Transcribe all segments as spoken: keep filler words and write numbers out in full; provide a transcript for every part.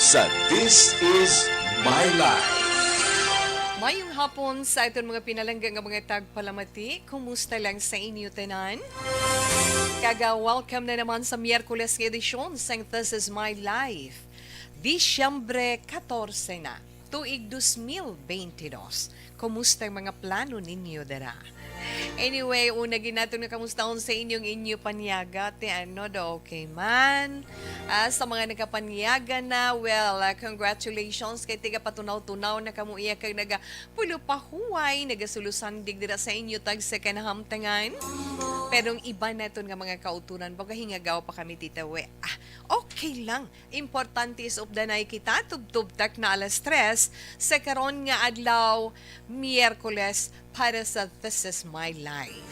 sa This Is My Life. Mayong hapon sa aton mga pinalangga nga mga tagpalamati. Kumusta lang sa inyo tanan? Kaga welcome na naman sa Miyerkules nga edisyon sang This Is My Life. Disyembre katorse na, tuig dos mil bente dos. Kumusta ang mga plano ninyo dira? Anyway, una gid naton nga kamustahon sa inyong inyo panyaga, ti ano daw, okay man? Ah, sa mga nagkapanyaga na, well, ah, congratulations kay tigapatunaw-tunaw na kamo iya kag naga pulo pa huway, nagasulusandig dira sa inyo tag sa kanahamtangan. Pero ang iba naton nga mga kauturan, baga hingagaw pa kami, Tita We. Ah, okay lang. Importante is updanay kita, tubtob tak na alas tres sa karon nga adlaw, Miyerkules, para sa This Is My Life.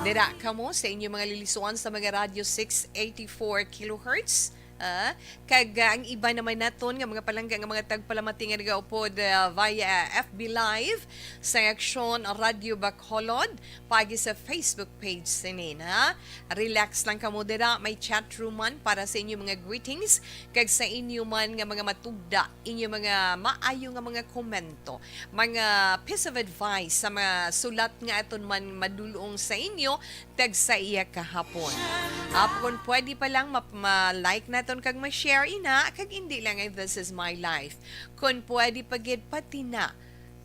Dira kamo sa inyo mga lilisuan sa mga radyo six eighty-four kilohertz. Ah, kag ah, ang iba naman naton nga mga palangga nga mga tagpalamati nga nagaupod ah, via F B Live sa Aksyon Radio Bacolod, pagi sa Facebook page sinin, ha? Relax lang kamo dira, may chat room man para sa inyo mga greetings kag sa inyo man nga mga matugda, inyo mga maayo nga mga komento, mga piece of advice sa mga sulat nga aton man madulong sa inyo tag sa iya kahapon. Ap, kung pwede pa lang, ma-, ma-like naton kag ma-share ina, kag hindi lang ay This Is My Life. Kung pwede pa gid, pati na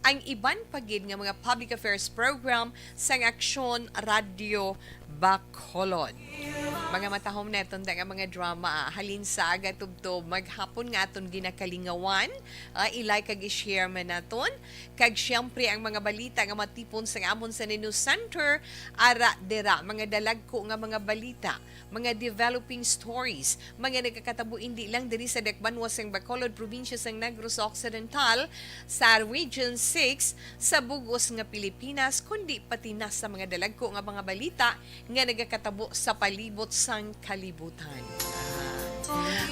ang iban pa gid nga mga public affairs program sang Aksyon Radio Bacolod. Mga matahom naton da nga mga drama, ah, halin sa aga tubtob maghapon nga aton ginakalingawan, ah, i-like kag i-share man naton. Kag siyempre ang mga balita nga matipon sa amon sa News Center, ara dira, mga dalagko nga mga balita, mga developing stories, mga nagakatabo indi lang diri sa dakbanwa sang Bacolod, probinsya sang Negros Occidental, sa Region six, sa bug-os nga Pilipinas, kundi pati na sa mga dalagko nga mga balita nga nagakatabo sa palibot sang kalibutan.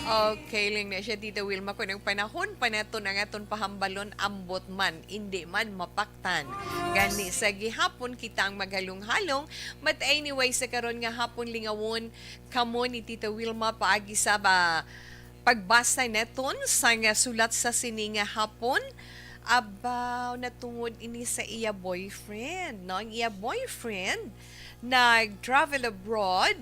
Ah, okay lang na siya, Tita Wilma, kung ang panahon pa naton ang aton pahambalon, ambot man, indi man mapaktan. Gani sa gihapon kita ang maghalong-halong. But anyway, sa karon nga hapon, lingawon kamo ni Tita Wilma paagi sa ba pagbasa naton sa nga sulat sa sini nga hapon. Abaw, natungod ini sa iya boyfriend, no? Ang iya boyfriend nag-travel abroad,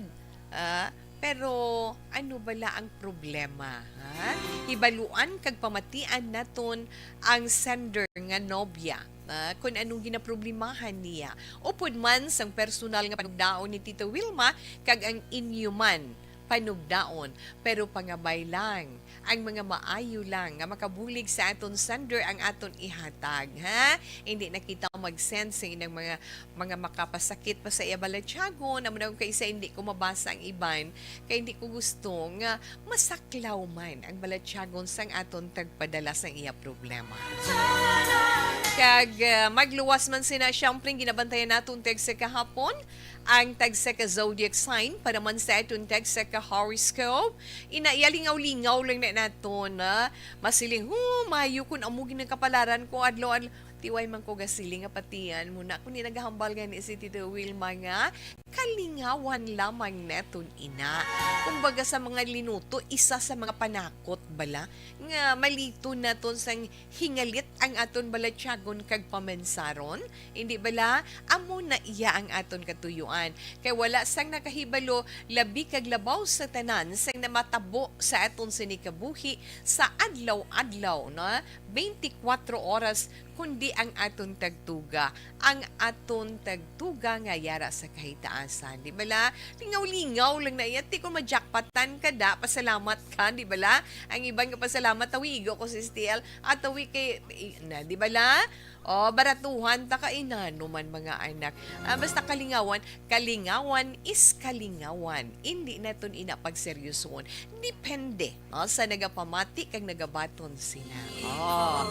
ah, pero ano bala ang problema, ha? Hibaluan kag pamatian naton ang sender nga nobya, ah, kun anong ginaproblemahan niya. Upod man sang personal nga panugdaon ni Tita Wilma kag ang inyo man panugdaon, pero pangabay lang ang mga maayo lang nga makabulig sa aton sender ang aton ihatag, ha? Hindi na kita mag-send sa inang mga, mga makapasakit pa sa iya balatyagon, amo na kung kaisa hindi ko mabasa ang iban, kay hindi ko gusto nga masaklaw man ang balatyagon sang aton tagpadala sang iya problema. Kag ah, magluwas man sina, siyempre, ginabantayan naton tag sa kahapon ang tagsa ka zodiac sign para man sa aton tagsa ka horoscope. Ina, iya lingaw-lingaw lang na naton, ha? Masiling, "Huh, maayo kun amo gid ang kapalaran ko adlaw-adlaw." Tiway man ko gasiling nga patian mo na. Kung di nagahambal gani si Tito Wilma nga, kalingawan lamang naton ina. Kumbaga sa mga linuto, isa sa mga panakot bala nga malito naton sang hingalit ang aton balatyagon kag pamansaron? Indi bala, amo na iya ang aton katuyuan. Kay wala sang nakahibalo, labi kag labaw sa tanan sang namatabo sa aton sini kabuhi sa adlaw-adlaw, no? Twenty-four oras, kundi ang aton tagtuga, ang aton tagtuga nga yara sa kahitaasan. Di bala? Lingaw-lingaw lang na iya. Ti kung majakpatan ka da, pasalamat ka, di bala? Ang iban nga pasalamat, tawi igo ko sa S T L, at tawi kay, i-, na, di bala? O, baratuhan ta ka inano man, mga anak. Ah, basta kalingawan, kalingawan is kalingawan. Hindi naton ina pagseryosohon. Depende, no, sa nagapamati kag nagabaton sina. Oh.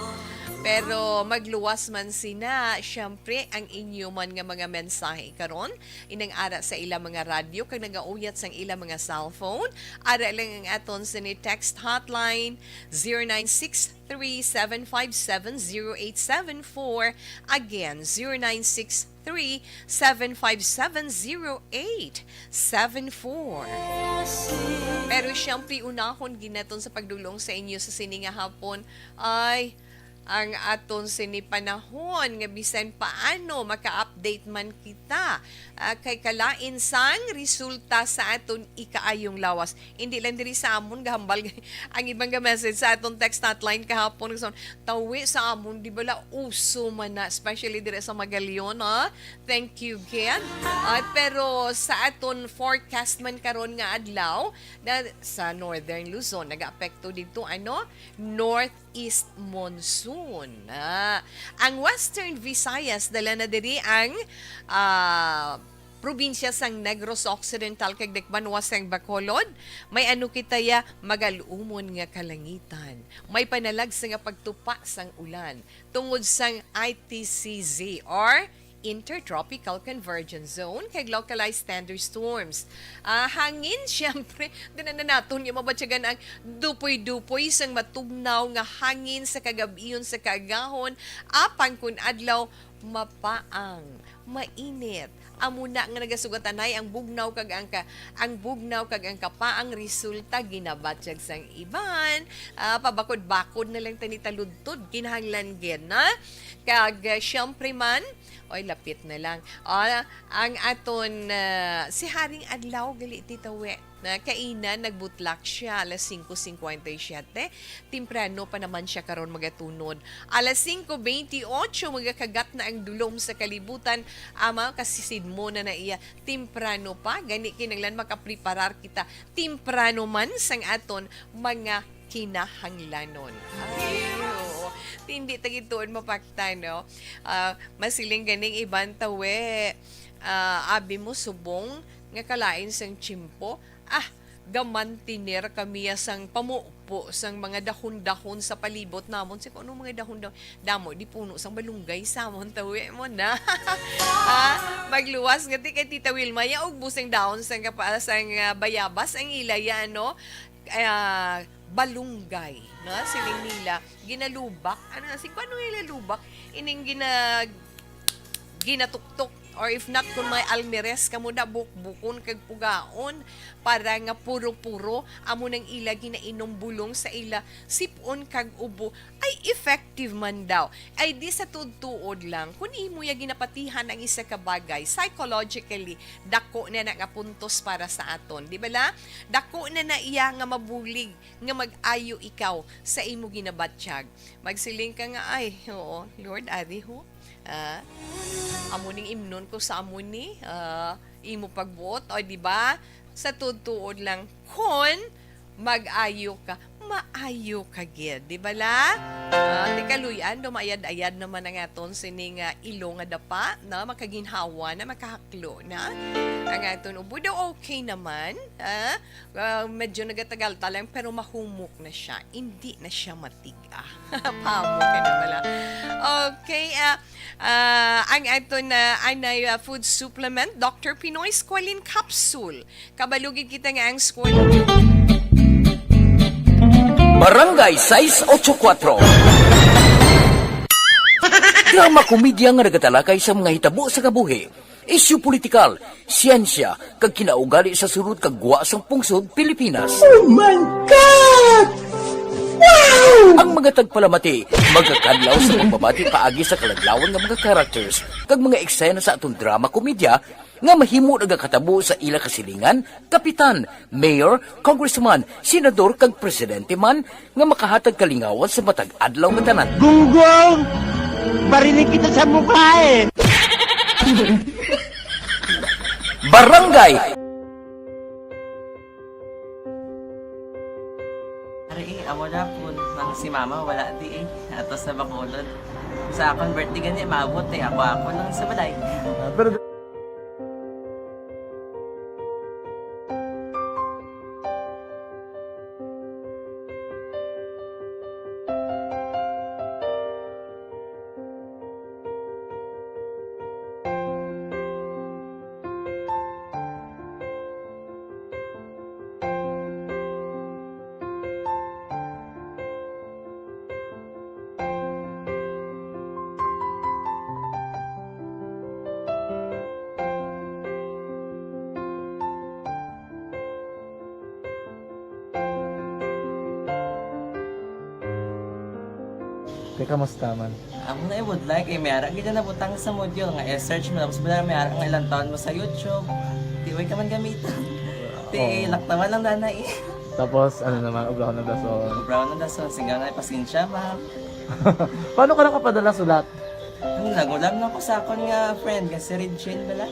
Pero magluwas man sina, syempre, ang inyo man nga mga mensahe karon, inang ara sa ila mga radyo, kag nagauyat sang ila mga cellphone. Ara lang ang aton sini text hotline, zero nine six three seven five seven zero eight seven four. Again, zero nine six three, seven five seven, zero eight seven four. Pero siyempre, unahon ginaton sa pagdulong sa inyo sa sini nga hapon ay ang aton sini panahon nga bisan paano maka-update man kita, ah, kay kalain sang resulta sa aton ikaayong lawas. Hindi lang diri sa amon gahambal ang ibang ga-message sa aton text hotline kahapon. So, tawi sa amon, di bala uso man na, especially diri sa Magallon, ha? Thank you, Ken. Ah, pero sa aton forecast man karon nga adlaw, na sa Northern Luzon, nagaapekto dito, ano? Northeast monsoon. Ah, ang Western Visayas, dala na diri ang, ah, probinsya sang Negros Occidental kag Dakbanuas sang Bacolod. May ano kita ya, magalumon nga kalangitan. May panalag sa nga pagtupa sang ulan tungod sang I T C Z or Intertropical Convergence Zone kag localized thunderstorms. Ah, hangin, siyempre, di na naton nga mabatyagan ang dupoy-dupoy sang matugnaw nga hangin sa kagabion sa kaagahon, apang kun adlaw, mapaang, mainit. Amo na nga nagasugatanay ang bugnaw kag ang ka-, ang bugnaw kag ang kapaang resulta ginabatyag sang iban. Ah, pabakod-bakod na lang tani taludtod, kinahanglan gid na. Kag, ah, siyempre man, oy, lapit na lang. Ah, ang aton, ah, si Haring Adlaw gali, Tita We. Na kaina, nagbutlak siya alas singko singkwenta y siyete. Temprano pa naman siya karon magatunod. Alas singko bentiocho, magakagat na ang dulom sa kalibutan. Ama, kasisid mo na na iya. Temprano pa, gani kinahanglan makapreparar kita. Temprano man sang aton mga kinahanglanon. Ay, oo. Hindi ta gid tuon mapakta, no? Ah, masiling ganing iban, Tawe. Ah, abi mo, subong nga kalain sang tiyempo. Ah, gamantener kami ya sang pamupo sang mga dahon-dahon sa palibot namon. Si kuno mga dahon-dahon, damo di puno sang balunggay sa amon, tawi mo na. Ah, magluwas nga ti kay Tita Wilma, ya og busing dahon sang kapa-, sang, ah, bayabas ang ila ya, ano? Ah, balunggay, no? Siling nila, ginalubak. Ano na, si kuno nila lubak? Ining gina-, ginatuktok, or if not, kung may almires kamo na, bukbukon kag pugaon para nga puro-puro amo nang ila ginainom bulong sa ila sipon kag ubo, ay effective man daw. Ay di sa tuod-tuod lang, kung imo ya ginapatihan ang isa ka bagay, psychologically, dako na na nga puntos para sa aton. Di ba la? Dako na na iya nga mabulig nga mag-ayo ikaw sa imo ginabatyag. Magsiling ka nga, "Ay, oo, Lord, ari ho." Ah, amo ning imnon ko sa amo ni, ah, imo pagbuot, o, di ba? Sa tuod-tuod lang, kon mag-ayo ka, maayo ka gid, di ba la? Ah, tikaluy-an, dumayad-ayad naman ang aton sini nga ilo nga dapa, no? Makaginhawa na, makahaklo na. Ang aton ubo daw okay naman, ah? Ah, medyo nagatagal ta lang, pero mahumok na siya. Hindi na siya matig-a. Pamo ka na pala. Okay, ah, ah, ang aton na anay, ah, food supplement, Doctor Pinoy Squalene Capsule. Kabalugid kita nga ang squalene. Barangay sais ocho kuwatro. Drama komedya nga nagatalakay sa mga hitabo sa kabuhi, isyu politikal, siyensya, kag kinaugali sa sulod kag gwa sang pungsod Pilipinas. Oh my God! Wow! Ang mga tagpalamati magakadlaw sa pagbabati paagi sa kaladlawan nga mga characters kag mga eksena sa aton drama komedya nga mahimo nagakatabo sa ila kasilingan, kapitan, mayor, congressman, senador, kag presidente man nga makahatag kalingawan sa matag adlaw nga tanan. Gunggong! Barinig kita sa mukha eh! Barangay! Ari, eh, amo na po nang si mama wala di eh. Ato sa Bacolod. Sa akong birthday gani, maabot eh. Ako, ako lang sa balay. Ah, pero Kay kamusta man? Amo na ibudlay kay may ara gid na nabutang sa module nga i-search mo, tapos bala may ara nga ilang taon mo sa YouTube. Di way ka man gamiton. Ti Oo. Laktawan lang dana eh. Tapos, ano naman, obrahon ng dason. Obrahon ng dason, sige na, pasensya, ma'am. Paano ka nakapadala sulat? Ano, nagulam na ko sa akon nga friend nga si Regine bala.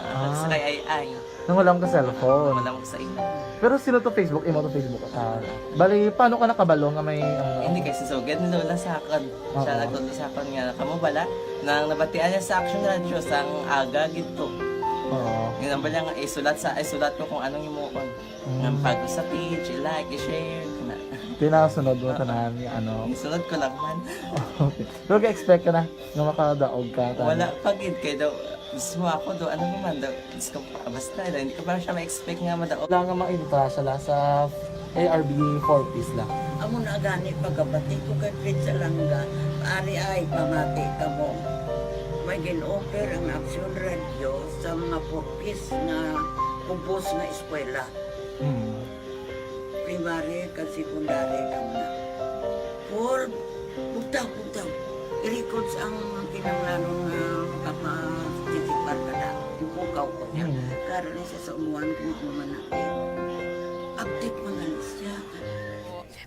Ah, Ah. Sa kay Ai Ai. Nangulam ka cellphone. Nangulam ko sa imo. Pero sino to Facebook? Imo to Facebook? Ah, bali, paano ka nakabalo nga may, ano? Hindi, kay si Sugad ni Lola sa akon. Siya Oo. Nagtudlo sa akon nga, kamo bala, nang nabatian niya sa Action Radio, sang aga gid to. Oo. Yun ang bala nga, isulat sa, isulat ko kung anong himuon. Mm. Nga pag sa page, i-like, i-share, kana. Tinasunod mo Oo. Tanan nga ano. Isunod ko lang man. Okay. Pero ga-expect ka na nga makadaog ka, tanan? Wala pa gid, kay daw, mismo ako daw, ano naman daw, Diyos ko, basta, hindi ko pa siya ma-expect nga madaog. Wala nga mainta siya la sa A R B four Ps la. Amo na gani pagkabati ko kay Fred Salanga, ari ay pamati kamo. May gin-offer ang Action Radio sa mga four Ps nga kubos nga eskwela. Hmm. Primary kag secondary kamo na. Four, bugtaw, bugtaw. I-records ang kinahanglanon nga makaparticipar ka na. Ipukaw ko niya. Hmm. Karon ni sa umuan kung ano man natin. Update man lang siya.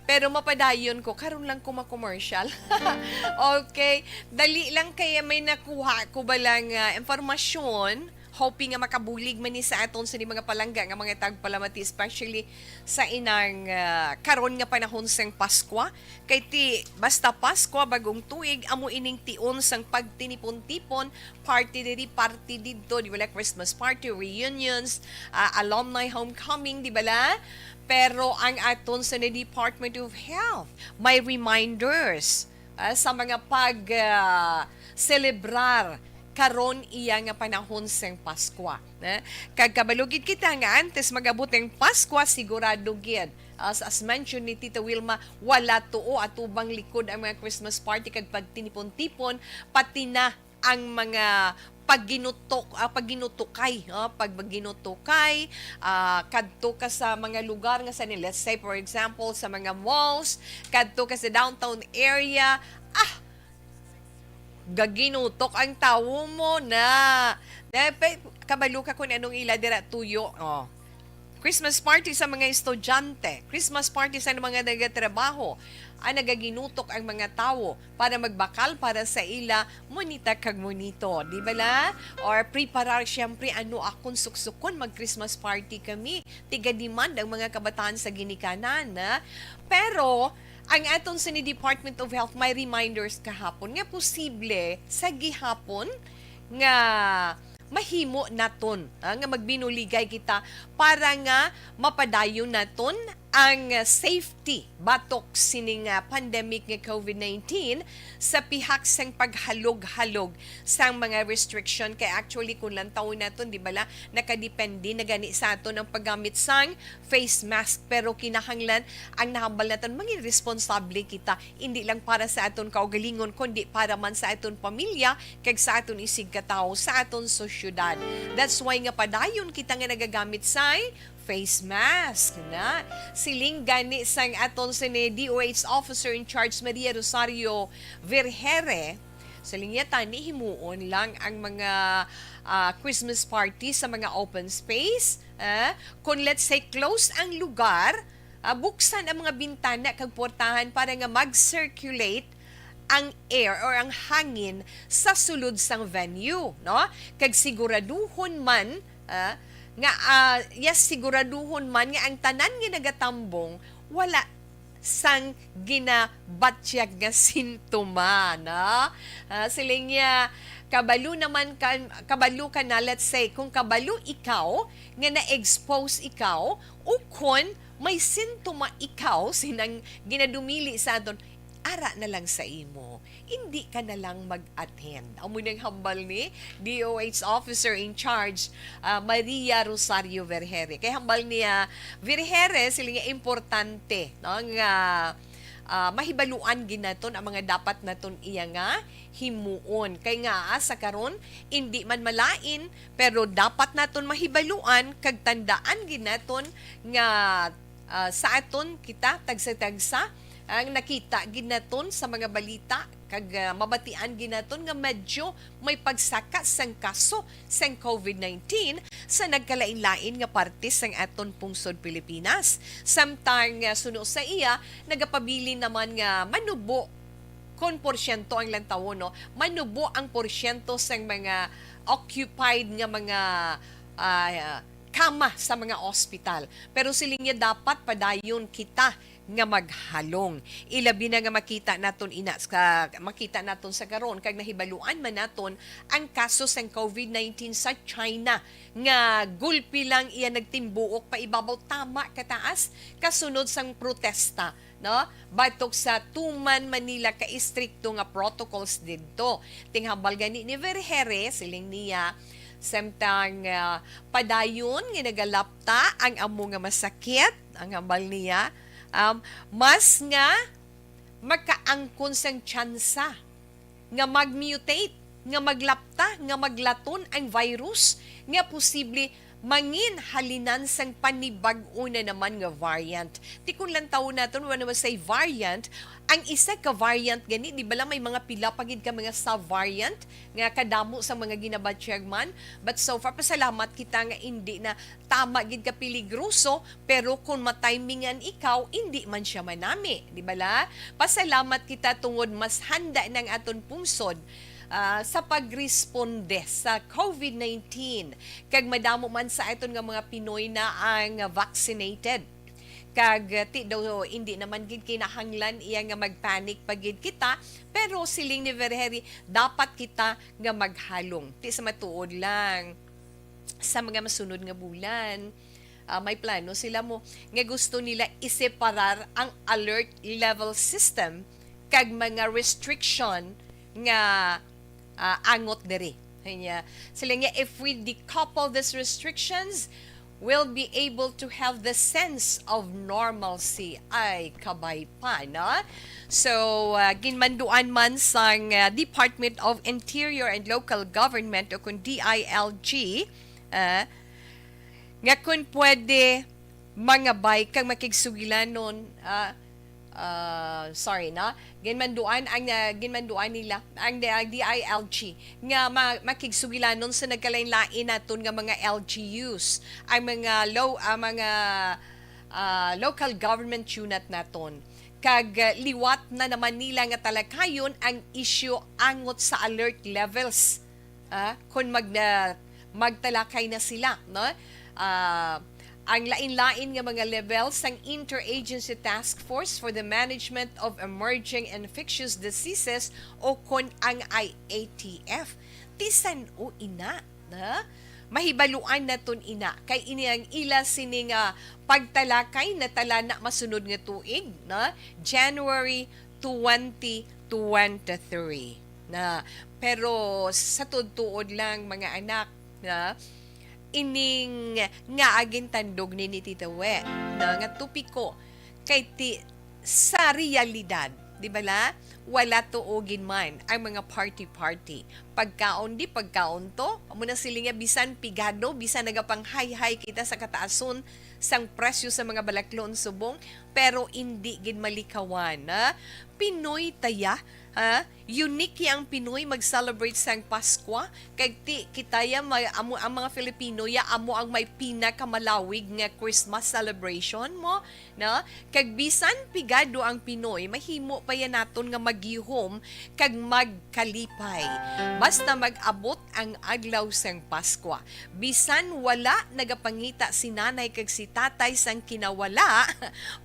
Pero mapadayon ko, karon lang ko ma-commercial. Okay. Dali lang kaya may nakuha ko ba lang, ah, impormasyon. Hoping nga makabulig man ni sa aton sa mga palangga nga mga tagpalamati, especially sa inang, ah, karon nga panahon sang Paskwa. Kay ti, basta Paskwa, bagong tuig, amo ining tion sang pagtinipon-tipon, party diri, party didto, di bala, Christmas party, reunions, ah, alumni homecoming, di bala? Pero ang aton sa Department of Health, may reminders, ah, sa mga pag, ah, selebrar karon iya nga panahon sang Paskwa, eh. Kag kabalo gid kita nga antes mag-abot ang Paskwa, sigurado gid, as, as mentioned ni Tita Wilma, wala tuo atubang likod ang mga Christmas party kag pagtinipon-tipon, pati na ang mga pagginutok, ah, pagginutukay, ah, pagginutukay, ah, kadto ka sa mga lugar nga sa, let's say, for example, sa mga malls, kadto ka sa downtown area, ah, gaginutok ang tawo mo na. Dapat kabalo ka kung anong ila dira tuyo. Oh. Christmas party sa mga estudyante, Christmas party sa mga nagatrabaho, ang nagaginutok ang mga tawo para magbakal para sa ila monita kag monito, di bala? Or preparar, siyempre, ano akon suksukon, mag-Christmas party kami. Tiga-demand ang mga kabataan sa ginikanan, ha? Pero, ang aton sini Department of Health may reminders kahapon nga posible sa gihapon nga mahimo naton, ah, nga magbinuligay kita para nga mapadayon naton ang safety batok sining, ah, pandemic nga COVID nineteen sa pihak sang paghalog-halog sang mga restriction. Kay actually, kung lantawon naton, di bala, nakadepende na gani sa aton ang paggamit sang face mask. Pero kinahanglan ang nahambal naton, mangin responsable kita, hindi lang para sa aton kaugalingon, kundi para man sa aton pamilya, kag sa aton isigkatawo, sa aton sosyedad. That's why nga padayon kita nga nagagamit sa face mask na. Siling gani sang aton sini D O H Officer in Charge, Maria Rosario Vergere, siling niya, tani himuon lang ang mga, ah, Christmas party sa mga open space. Ah, kung, let's say, close ang lugar, ah, buksan ang mga bintana kag portahan para nga mag-circulate ang air or ang hangin sa sulod sang venue, no? Kag siguraduhon man, ah, nga, ah, yes, siguraduhon man nga ang tanan nga nagatambong wala sang ginabatyag nga sintoma, no? Ah, siling niya, kabalo naman ka, kabalo ka na, let's say, kung kabalo ikaw nga na-expose ikaw, ukon may sintoma ikaw sinang ginadumili sa aton, ara na lang sa imo. Hindi ka na lang mag-attend. Amo nang hambal ni D O H Officer in Charge, ah, Maria Rosario Vergere. Kay hambal niya, Vergere, siling niya, importante, no, nga, ah, mahibaluan gid naton ang mga dapat naton iya nga himuon. Kay nga, ah, sa karon, indi man malain, pero dapat naton mahibaluan kag tandaan gid naton nga, ah, sa aton kita tagsa-tagsa Ang nakita gid naton sa mga balita kag, ah, mabatian gid naton nga medyo may pagsaka sang kaso sang COVID nineteen sa nagkalain-lain nga parte sang aton pungsod Pilipinas. Samtang, ah, suno sa iya, nagapabilin naman nga manubo kon porsyento ang lantawon, no? Manubo ang porsyento sang mga occupied nga mga, ah, kama sa mga ospital. Pero siling niya, dapat padayon kita nga maghalong. Ilabi na nga makita naton ina sa, makita naton sa karon kag nahibaluan man naton ang kaso sang COVID nineteen sa China nga gulpi lang iya nagtimbuok pa ibabaw tama kataas kasunod sang protesta, no? Batok sa tuman man nila ka istrikto nga protocols didto. Tinghambal gani ni Vergeire, siling niya, samtang, ah, padayon nga nagalapta ang amo nga masakit, ang hambal niya, um, mas nga makaangkon sang tsansa nga mag-mutate, nga maglapta, nga maglaton ang virus nga posible mangin halinan sang panibag-o na naman nga variant. Ti kon lantawon naton, when we say variant, ang isa ka variant gani, di bala may mga pila pa gid ka mga sub-variant nga kadamo sa mga ginabatyag man? But so far, pasalamat kita nga indi na tama gid ka peligroso, pero kung matimingan ikaw, indi man siya manami, di bala? Pasalamat kita tungod mas handa nang aton pungsod, ah, sa pagresponde sa COVID nineteen. Kag madamo man sa aton nga mga Pinoy na ang vaccinated. Kag, ah, ti daw, indi naman gid kinahanglan iya nga magpanic pa gid kita, pero siling ni Vergeire, dapat kita nga maghalong. Ti sa matuod lang, sa mga masunod nga bulan, ah, may plano sila mo nga gusto nila iseparar ang alert level system kag mga restriction nga, ah, angot diri. Kanya, sila nga, "If we decouple these restrictions, we'll be able to have the sense of normalcy." Ay, kabay pa, no? So, ah, ginmanduan man sang, ah, Department of Interior and Local Government o kung D I L G, ah, nga kun pwede mangabay kag makigsugilanon, ah, ah, sorry, no? Ginmanduan ang, ah, ginmanduan nila ang, ang D I L G nga ma-, makigsugilanon sa nagkalain-lain naton nga mga L G Us, ang mga low, ah, mga, ah, local government unit naton. Kag, ah, liwat na naman nila nga talakayon ang isyu angot sa alert levels, ah, kon mag-, ah, magtalakay na sila, no? Ah, ang lain-lain nga mga level sang Interagency Task Force for the Management of Emerging Infectious Diseases o kon ang I A T F. Ti san-o ina, na? Mahibaluan naton ina kay ini ang ila sini nga pagtalakay na tala na masunod nga tuig, na? January twenty twenty-three. Na, pero sa tuod-tuod lang, mga anak, na, ining nga agintandog ni, ni Tita We, na, nga topiko kay ti, sa realidad, di ba la? Wala tuo gid man ang mga party-party. Pagkaon di, pagkaon to. Amo na sila nga bisan pigado, bisan nagapanghayhay kita sa kataason sang presyo sa mga balaklon subong, pero indi gid malikawan, ha? Pinoy taya, ha? Unique ya ang Pinoy mag-celebrate sang Paskwa. Kag ti, kita ya, may, amo, ang mga Filipino ya, amo ang may pinakamalawig nga Christmas celebration mo, no? Kag bisan pigado ang Pinoy, mahimo pa ya naton nga magyuhom kag magkalipay. Basta mag-abot ang adlaw sang Paskwa. Bisan wala nagapangita si nanay kag si tatay sang kinawala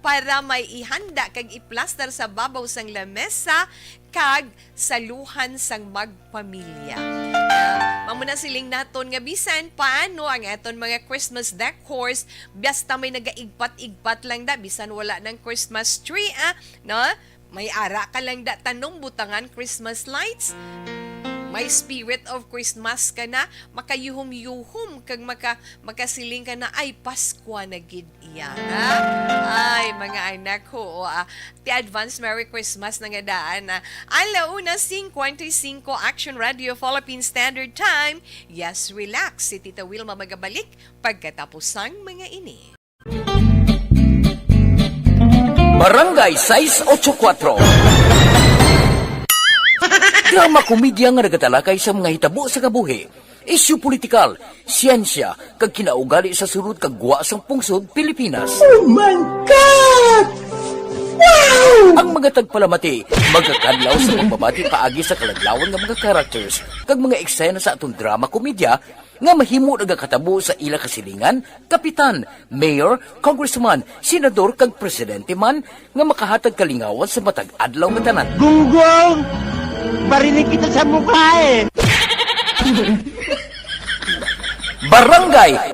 para may ihanda kag iplastar sa babaw sang lamesa kag saluhan sang magpamilya. Ah, mao na siling naton nga bisan paano ang aton mga Christmas decors, basta may nagaigpat-igpat lang da, bisan wala nang Christmas tree, ah, no? May ara ka lang da tanom, butangan Christmas lights. May spirit of Christmas ka na, makayuhom-yuhom kag maka-, makasiling ka na, "Ay, Paskwa na gid iya, ha?" Ay, mga anak, ho, ah, ti advance Merry Christmas na nga daan, ah. Ala una cincuenta y cinco, Action Radio Philippine Standard Time. Yes, relax. Si Tita Wilma magabalik pagkatapos sang mga ini. Barangay sais ocho kuatro. Drama komedya nga nagatalakay sa mga hitabo sa kabuhi, isyu politikal, siyensya, kag kinaugali sa sulod kag gwa sang pungsod Pilipinas. Oh my God! Wow! Ang mga tagpalamati magakadlaw sa pagbabati paagi sa kaladlawan nga mga characters kag mga eksena sa aton drama komedya nga mahimo nagakatabo sa ila kasilingan, kapitan, mayor, congressman, senador, kag presidente man nga makahatag kalingawan sa matag adlaw nga tanan. Gunggong! Barinig kita sa mukha eh! Barangay.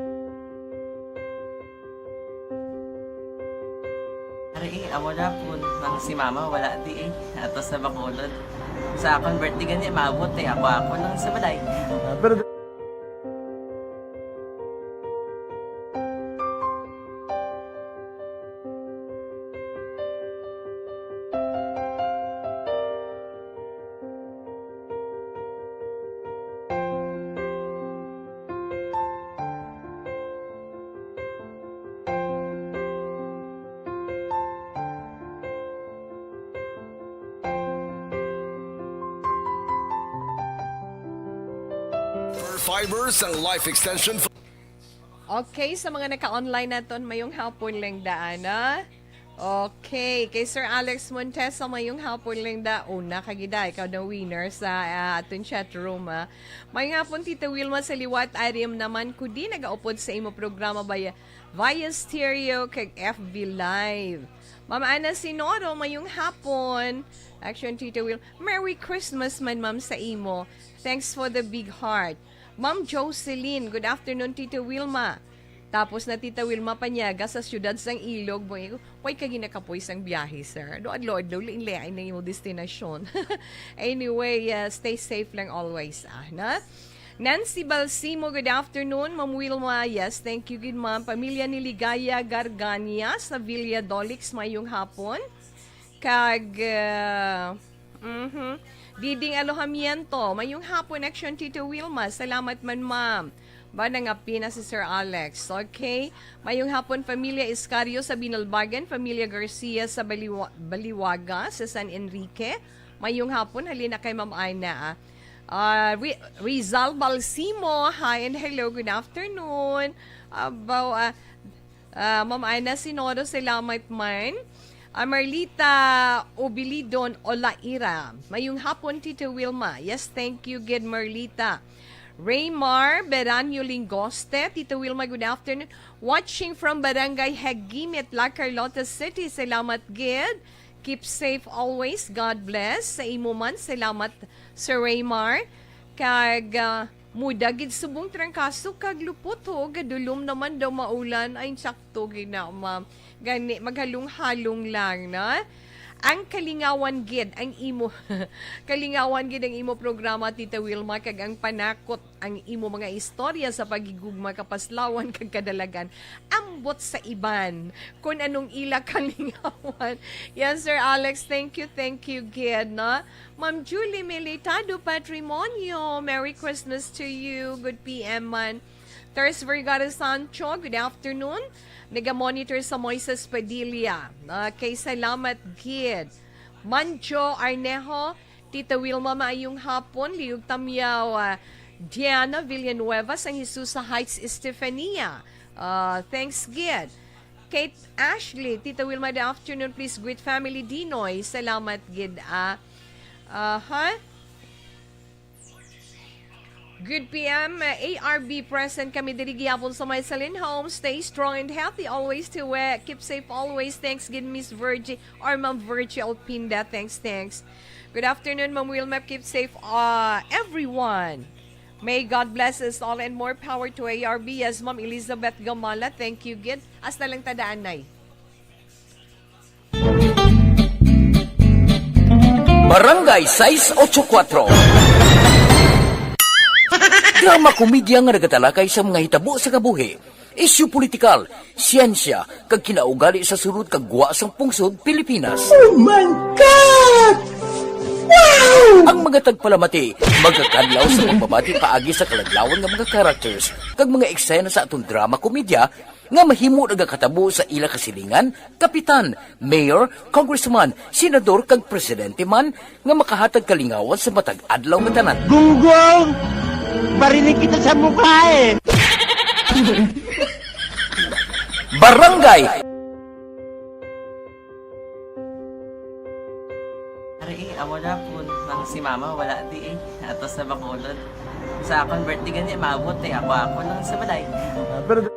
Ari eh, amo na po nang si mama wala di eh. Ato sa Bacolod. Sa akong birthday gani, maabot eh. Ako, ako lang sa balay. Ah, pero Fiber sang Life Extension. Okay, sa mga naka-online naton, mayong hapon lang daan, ah. Okay, kay Sir Alex Montesa, mayong hapon lang da. Una ka gid, ah, ikaw na winner sa, ah, aton chat room, ah. Mayong hapon, Tita Wilma, sa liwat, ari naman ko di nagaupod sa imo programa via, via stereo kag F B Live. Ma'am Ana Sinoro, mayong hapon. Action, Tita Wil. Merry Christmas man, ma'am, sa imo. Thanks for the big heart. Ma'am Jocelyn, good afternoon, Tita Wilma. Tapos na, Tita Wilma Panyaga sa siyudad sang Ilog. Boy, way ka ginakapoy sang biyahe, sir. Do adlaw-adlaw, lain-lain na imo destinasyon. Anyway, uh, stay safe lang always, ah, na? Nancy Balsimo, good afternoon. Ma'am Wilma, yes, thank you, good ma'am. Pamilya ni Ligaya Gargania sa Villa Dolix, mayong hapon. Kag, uh, mhm. Diding Alojamiento, mayong hapon, Action Tito Wilma. Salamat man, ma'am. Ba, nangapi na si Sir Alex. Okay. Mayong hapon, Familia Iscario sa Binalbagan, Familia Garcia sa Baliwa-, Baliwaga, sa San Enrique. Mayong hapon, halina kay Ma'am Ana, ah. Ah, Ri-, Rizal Balsimo, hi and hello, good afternoon. Abaw, ah, Ah, Ma'am Ana Sinodo, salamat man. Ah, Marlita Obilidon Olaira. Mayong hapon, Tito Wilma. Yes, thank you, good Marlita. Raymar Beranyo Lingoste, Tito Wilma, good afternoon. Watching from Barangay Hagimit, La Carlota City. Salamat, gid. Keep safe always. God bless. Sa imo man, salamat, Sir Raymar. Kag, ah, muda gid subong trangkaso kag lupot, ho, gadulom naman daw maulan. Ay, sakto gid na, ma'am. Gani, maghalong-halong lang, no? Ang kalingawan gid ang imo, kalingawan gid ang imo programa, Tita Wilma, kag ang panakot ang imo mga istorya sa paghigugma, kapaslawan, kag kadalagan. Ambot sa iban, kun anong ila kalingawan. Yan, Sir Alex, thank you, thank you gid, no? Ma'am Julie Militado Patrimonio, Merry Christmas to you. Good P M man. Teres Vergara Sancho, good afternoon. Naga-monitor sa Moises Padilla. Okay, salamat gid. Mancho Arnejo, Tita Wilma, maayong hapon. Liog Tamyaw, ah, Diana Villanueva, San Jesus sa Heights, Estefania. Ah, thanks gid. Kate Ashley, Tita Wilma, the afternoon, please greet family Dinoy. Salamat gid, ah. Aha. Good P M, uh, A R B present kami diri gihapon sa may Salin Home. Stay strong and healthy always to, uh, keep safe always. Thanks gid, Miss Virgie or Ma'am Virgie Alpinda. Thanks, thanks. Good afternoon, Ma'am Wilma. Keep safe, uh, everyone. May God bless us all and more power to A R B. Yes, Ma'am Elizabeth Gamala, thank you gid. Hasta lang ta daan, Nay. Barangay sais ocho kuatro. Drama komedya nga nagatalakay sa mga hitabo sa kabuhi, isyu politikal, siyensya, kag kinaugali sa sulod kag gwa sang pungsod Pilipinas. Oh my God! Wow! Ang mga tagpalamati magakadlaw sa pagbabati paagi sa kaladlawan nga mga characters kag mga eksena sa aton drama komedya nga mahimo nagakatabo sa ila kasilingan, kapitan, mayor, congressman, senador, kag presidente man nga makahatag kalingawan sa matag adlaw nga tanan. Gunggong! Barinig kita sa mukha eh! Barangay Ari, eh, amo na po. Ang si mama, wala di eh. Ato sa Bacolod. Sa akon birthday gani, maabot eh. Ako, ako lang sa balay. Ah, pero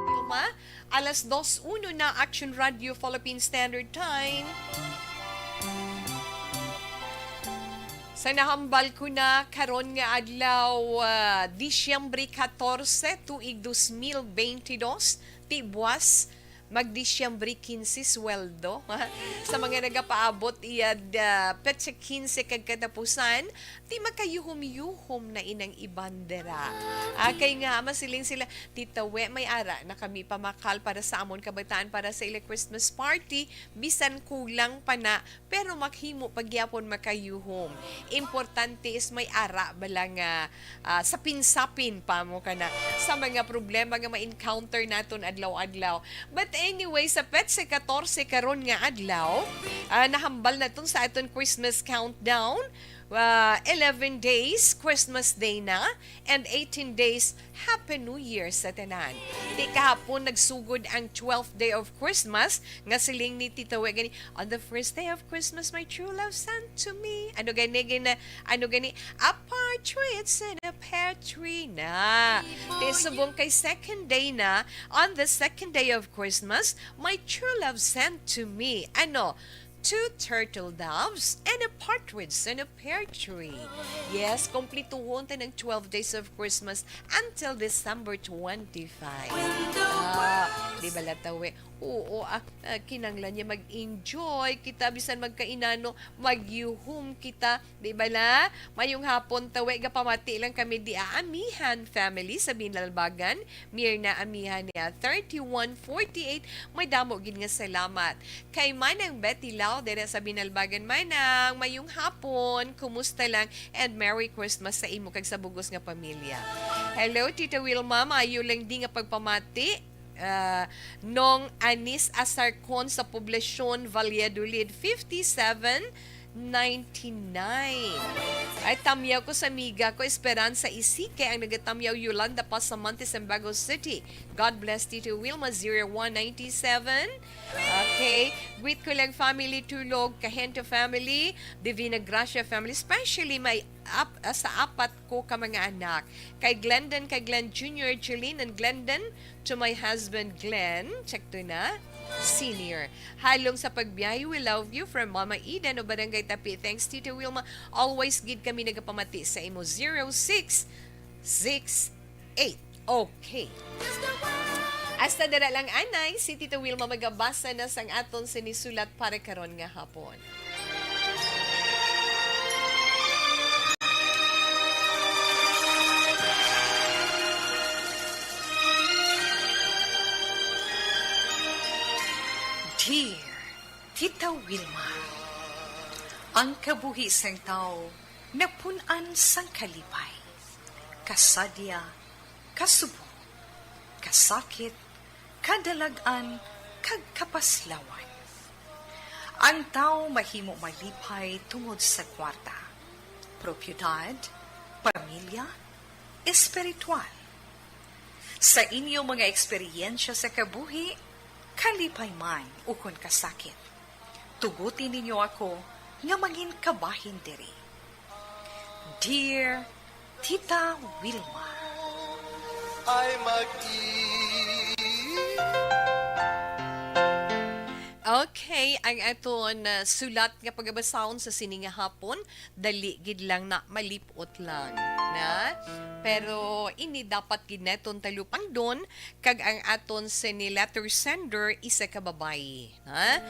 Wilma, alas dos uno na, Action Radio Philippine Standard Time. Sa nahambal ko na karon nga adlaw, ah, Disyembre katorse, tuig dos mil beintidos, ti buwas, mag-Disyembre kinse sweldo. Sa mga nagapaabot iya, ah, petsa kinse kag katapusan, ti makayuhom-yuhom na inang iban dira. Ah, kay nga masiling sila, "Tita We, may ara na kami pamakal para sa amon kabataan para sa ila Christmas party, bisan kulang pa na, pero makhimo pa gyapon makayuhom. Importante is may ara bala nga, ah, sapin-sapin pa mo kana sa mga problema nga ma-encounter naton adlaw-adlaw." But anyway, sa petsa katorse karon nga adlaw, ah, nahambal naton sa aton Christmas countdown. Ah, eleven days, Christmas Day na, and eighteen days, Happy New Year sa tanan. Ti kahapon nagsugod ang twelfth day of Christmas, nga siling ni Tita We gani, "On the first day of Christmas, my true love sent to me." Ano gani, gina-, ano gani, "A partridge in a pear tree na." Ti subong kay second day na, "On the second day of Christmas, my true love sent to me." Ano? "Two turtle doves and a partridge in a pear tree." Yes, kumplituhon ta ng twelve days of Christmas until December twenty-five. Ah, di ba, Latawe? Oo, ah, ah, kinanglan niya mag-enjoy kita, bisan magkainano, magyuhom kita, di ba la? Mayong hapon, Tawe, gapamati lang kami di Amihan family sa Binalbagan, Mirna Amihan niya, thirty-one forty-eight. May damo gid nga salamat. Kay Manang Betty Lau, dere sa Binalbagan, Manang, mayong hapon, kumusta lang? And Merry Christmas sa imo kag sa bugos nga pamilya. Hello, Tita Wilma, maayo lang di nga pagpamati. Ah, Nong Anis Asarcon sa Poblacion, Valladolid, fifty-seven ninety-nine. Ay, tamyaw ko sa amiga ko, Esperanza Isique, ang nagatamyaw, Yolanda Pasamonte, Sebago City. God bless, Tito Wilma, zero one ninety-seven. Okay. Greet ko lang family, Tulog, Kahento family, Divina Gracia family, especially my ap-, ah, sa apat ko ka mga anak. Kay Glendon, kay Glenn Junior, Jeline and Glendon, to my husband, Glenn, check to na, Senior. Halong sa pagbiyahe, we love you from Mama Eden o Barangay Tapi. Thanks, Tito Wilma. Always gid kami nagapamati sa imo. Zero six six eight. Okay. Hasta dira lang, anay, si Tito Wilma magabasa na sang aton sinisulat para karon nga hapon. Dear Tita Wilma, ang kabuhi sang tawo napun-an sang kalipay, kasadya, kasubong, kasakit, kadalag-an, kag kapaslawan. Ang tawo mahimo malipay tungod sa kwarta, propiedad, pamilya, espiritual. Sa inyo mga eksperyensya sa kabuhi, kalipay man ukon kasakit, tuguti ninyo ako nga mangin kabahin diri. Dear Tita Wilma. Ay mag-i- Okay. Okay, ang aton, ah, sulat nga pagabasahon sa sini nga hapon, dali gid lang na, malip-ot lang, na? Pero ini dapat gid naton talupangdon, kag ang aton sini letter sender, isa ka babayi, ha?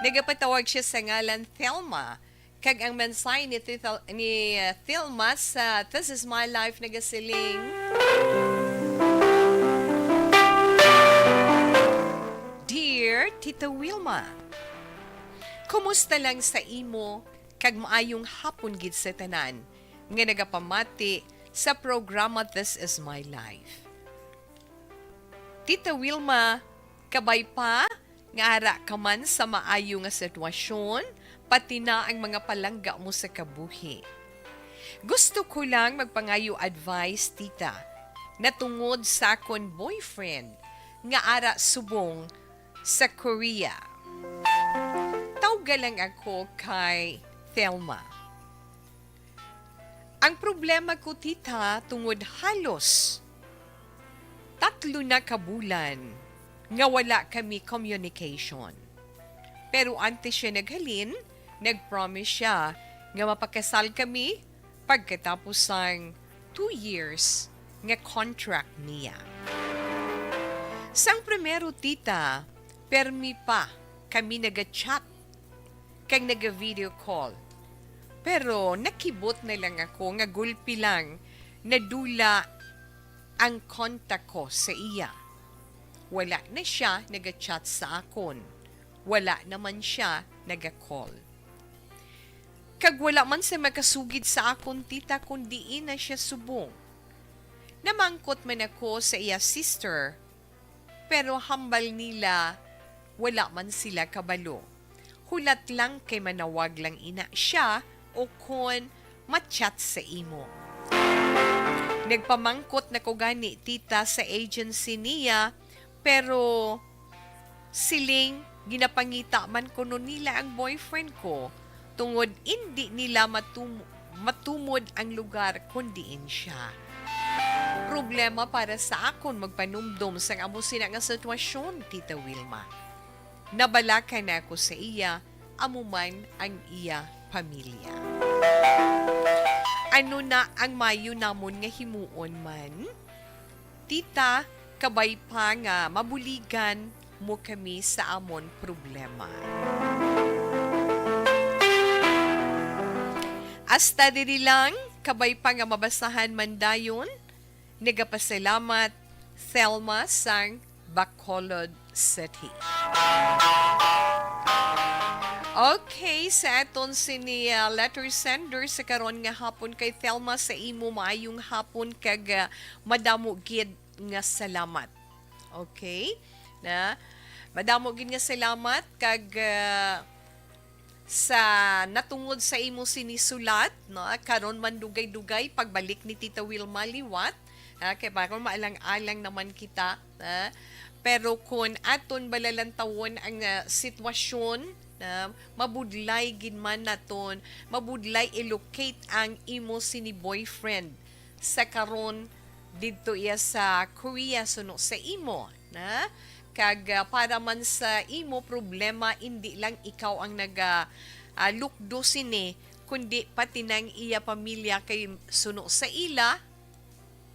Nagapatawag siya sa ngalan Thelma, kag ang mensahe ni Tita, ni, uh, Thelma sa This Is My Life nagasiling, "Dear Tita Wilma, kumusta lang sa imo, kag maayong hapon gid sa tanan nga nagapamati sa programa This Is My Life. Tita Wilma, kabay pa nga ara ka man sa maayo nga sitwasyon, pati na ang mga palangga mo sa kabuhi. Gusto ko lang magpangayo advice, tita, natungod sa akon boyfriend nga ara subong sa Korea. Tawga lang ako kay Thelma." Ang problema ko, tita, tungod halos tatlo na ka bulan nga wala kami communication. Pero antes siya naghalin, nag-promise siya nga mapakasal kami pagkatapos sang two years nga contract niya. Sang primero, tita, permi pa kami naga-chat kag naga-video call. Pero nakibot na lang ako nga gulpi lang nadula ang kontak ko sa iya. Wala na siya naga-chat sa akon. Wala naman siya naga-call. Kag wala man siya makasugid sa akon, tita, kun diin na siya subong. Namangkot man ako sa iya sister, pero hambal nila, wala man sila kabalo. Hulat lang kay manawag lang ina siya o kon ma-chat sa imo. Nagpamangkot na ko gani, tita, sa agency niya, pero siling ginapangita man kuno nila ang boyfriend ko tungod indi nila matum-, matumod ang lugar kon diin siya. Problema para sa akon magpanumdom sang amo sina nga sitwasyon, Tita Wilma. Nabalakan na ako sa iya, amo man ang iya pamilya. Ano na ang mayo namon nga himuon man? Tita, kabay pa nga mabuligan mo kami sa amon problema. Hasta diri lang, kabay pa nga mabasahan man dayon. Nagapasalamat, Thelma sang Bacolod City. Okay, sa aton sini, ah, letter sender sa karon nga hapon kay Thelma, sa imo maayong hapon kag, ah, madamo gid nga salamat. Okay? Na, madamo gid nga salamat kag, ah, sa natungod sa imo sini sulat, no? Karon man dugay-dugay pagbalik ni Tita Wilma liwat, ah, kay para maalang-alang naman kita, ah. Pero kun aton balalantawon ang, ah, sitwasyon, ah, mabudlay gid man naton, mabudlay i-locate ang imo sini boyfriend sa karon didto iya sa Korea suno sa imo, na? Kag, ah, para man sa imo problema, indi lang ikaw ang naga, ah, lukdo sini, kundi pati nang iya pamilya kay suno sa ila,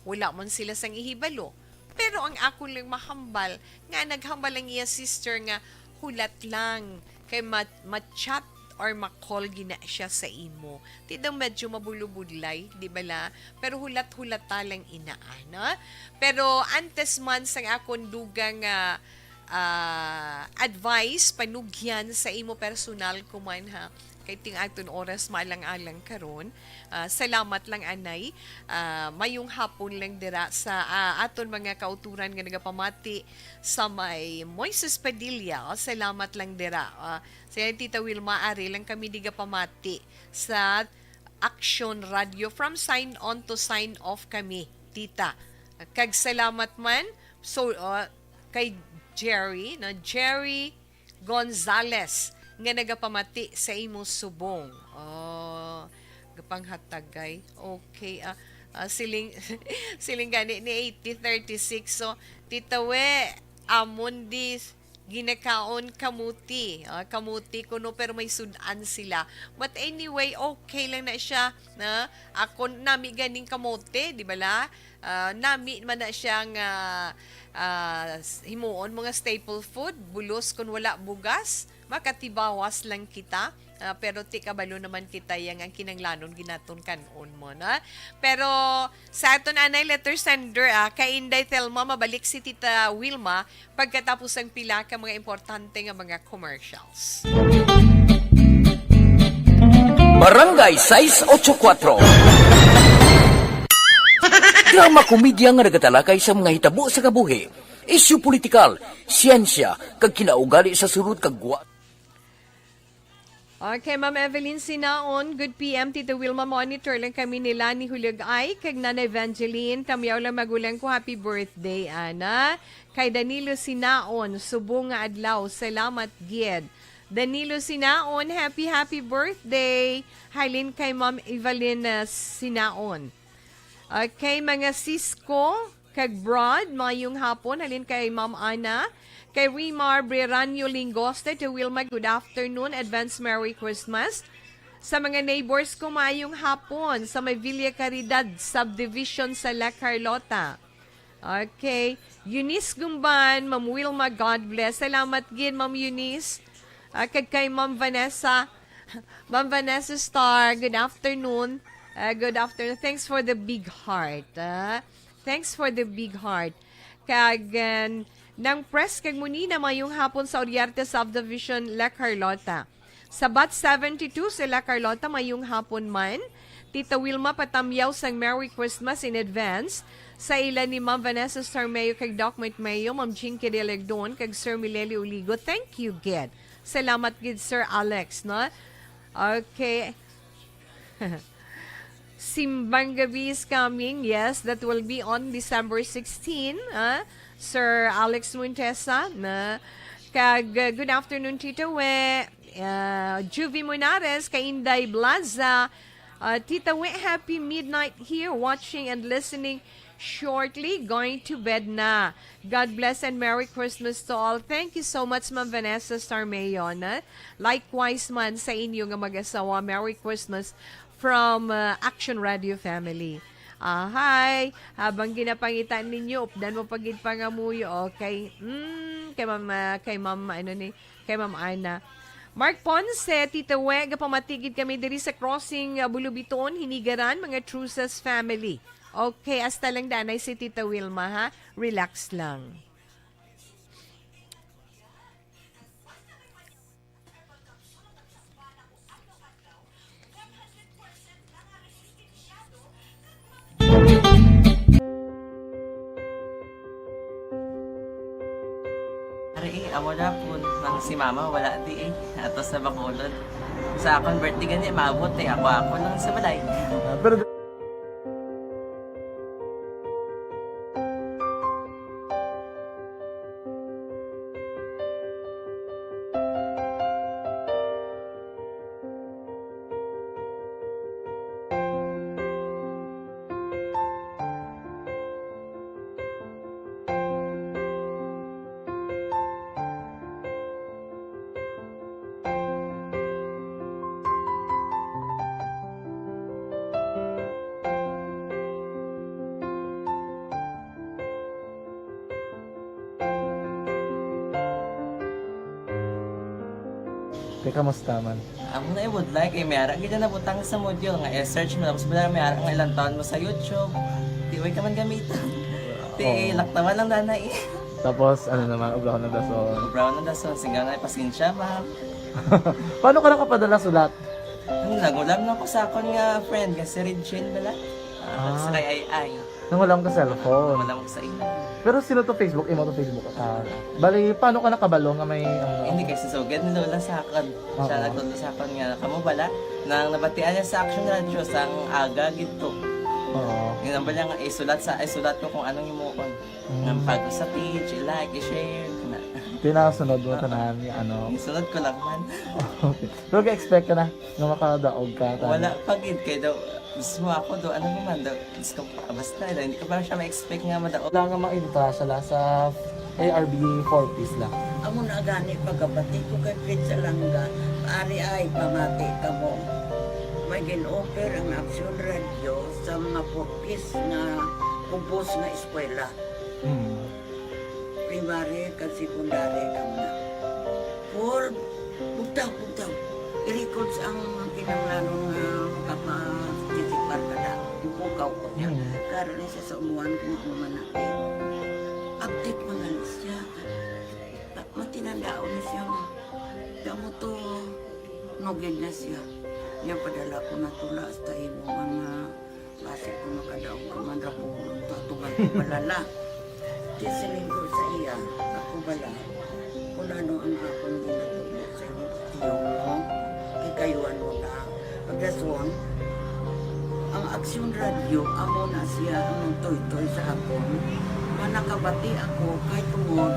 wala man sila sang ihibalo. Pero ang akon lang mahambal, nga naghambal ang iya sister nga hulat lang kay ma-, ma-chat or ma-call gina siya sa imo. Ti daw medyo mabulubudlay, di ba la? Pero hulat-hulata lang ina, ano? Pero antes man sang akon dugang, ah, ah, advice, panugyan sa imo personal ko man, ha? Kay ting aton oras maalang-alang karon. Ah, salamat lang, anay. Ah, mayong hapon lang dira sa, ah, aton mga kauturan nga nagapamati sa may Moises Padilla. Salamat lang dira. Ah, sa Tita Wilma, ari lang kami nagapamati sa Action Radio. From sign on to sign off kami, Tita. Kag salamat man. So, ah, kay Jerry, no? Jerry Gonzales nga nagapamati sa imo subong. Oh, gapanghatagay. Okay, ah, ah, siling, siling gani ni eighty thirty-six. So, Tita We, amon di, Ginakaon kamuti, ah, kamuti kuno, pero may sud-an sila. But anyway, okay lang na siya, na ako nami ganing kamote, di ba la? Ah, nami man na siya nga, ah, s-, himuon mga staple food, bulos kun wala bugas, makatibawas lang kita. Ah, pero ti kabalo naman kita yang ang kinanglanon ginaton kan-on mo, na? Pero sa aton anay letter sender, ah, kay Inday Thelma, mabalik si Tita Wilma pagkatapos ang pila ka mga importante nga mga commercials. Barangay sais ocho kuatro. Drama komedya nga nagatalakay sa mga hitabo sa kabuhi, isyu politikal, siyensya, kag kinaugali sa surot kag gwa. Okay, Ma'am Evelyn Sinaon, good P M, Tita Wilma, monitor lang kami nila ni Hulog Ay, kag Nanay Evangeline, tamyaw lang magulang ko, happy birthday, ana. Kay Danilo Sinaon, subong nga adlaw, salamat gid. Danilo Sinaon, happy, happy birthday. Halin kay Ma'am Evelyn, uh, Sinaon. Okay, mga sis ko, kag Brad, mayong hapon. Halin kay Ma'am Ana, kay Rimar Breranyo Lingoste, to Wilma, good afternoon, advance Merry Christmas. Sa mga neighbors ko, mayong hapon. Sa may Villa Caridad Subdivision sa La Carlota. Okay. Eunice Gumban, Ma'am Wilma, God bless. Salamat gid, Ma'am Eunice. Ah, kag kay Ma'am Vanessa, Ma'am Vanessa Star, good afternoon. Ah, good afternoon. Thanks for the big heart. Ah. Thanks for the big heart. Kag, ah, nang press kag munina mayong hapon sa Oriarte Subdivision, La Carlota. Sa Bat seventy-two sa La Carlota, mayong hapon man. Tita Wilma, patamyaw sang Merry Christmas in advance sa ila ni Ma'am Vanessa Sarmeo kag Doc Mike Mayo, Ma'am Jinky Delegdon, kag Sir Mileli Uligo. Thank you, gid. Salamat gid, Sir Alex, no? Okay. Simbang Gabi is coming. Yes, that will be on December sixteen, ah, Sir Alex Montesa, na kag, uh, good afternoon, Tito We. Uh, Juvie Munares, kay Inday Blaza. Uh, Tita We, happy midnight here, watching and listening. Shortly, going to bed na. God bless and Merry Christmas to all. Thank you so much, Ma'am Vanessa Sarmeo, na. Likewise man sa inyo nga mag-asawa, Merry Christmas from, uh, Action Radio family. Ah, hi. Habang ginapangita ninyo, updan mo pa gid pangamuyo, okay? Mm, kay Ma'am, ah, kay Ma'am, ano ni, kay Ma'am Ana. Mark Ponce, Tita We, gapamatigid kami diri sa crossing, ah, Bulubiton, Hinigaran, mga Trusas family. Okay, hasta lang danay si Tita Wilma, ha? Relax lang. Ari, eh, amo na po nang si mama wala di eh. Ato sa Bacolod. Sa akong birthday gani, maabot eh. Ako-ako lang sa balay. Ah, pero Te, kamusta man? Amo na ibudlay kay may ara gid na butang sa module nga i-search mo, tapos bala may ara nga ilang taon mo sa YouTube. Di way ka man gamiton. Ti Oo. Laktawan lang dana eh. Tapos ano naman, obrahon ng dason. Obrahon ng dason, sigaw na pasensya, ma'am. Paano ka nakapadala sulat? Ano, nagulam na ko sa akon nga friend nga si Regine bala. Ah, Ah. Sa kay Ay Ay. Nang wala ka cellphone. Wala ko sa imo. Pero sino to Facebook? Imo to Facebook? Ah, bali, paano ka nakabalo nga may ano? Hindi kay si Sugad ni Lola sa akon. Siya Oo. Nagtudlo sa akon nga kamo bala nang nabatian niya sa Action Radio sang aga gid to. Oo. Yung nang bala nga isulat sa isulat ko kung anong imuon. Mm. Nang pag sa page, i-like, i-share, na. Tinasunod mo tanan nga ano. Isunod ko lang man. Okay. Pero ga-expect ka na nga makadaog ka tanan? Wala pa gid kay daw mismo ako do ano naman daw Diyos ko, ah, basta, hindi ko pa siya ma-expect nga madaog. Wala nga mga intasya la sa A R B four Ps la. Amo na gani pagkabati ko kay Fred Salanga, ari ay pamati kamo. May gin-offer ang Aksyon Radyo sa mga four Ps nga kubos nga eskwela. Mm. Primary kag secondary kamo na. For, bugtaw, bugtaw. I-records ang kinahanglanon nga makaparticipar ka na. Ipukaw ko niya. Mm. Karon ni sa umuan kung ano man natin. Update man gani siya. Ta-, matinandaon na siya mo. Kamo to, nugid na siya. Niya padala ko na tula hasta imo mga basi ko makadaog ka man ra po. Tatugan ko balala. Di siling ko sa iya, ako bala. Kung ano ang akong ginatubo sa imo, tiyo mo, ikayuan mo na. Pagdason, ang Aksyon Radyo, amo na siya ang nagtoytoy sa akon. Nga nakabati ako kay tungod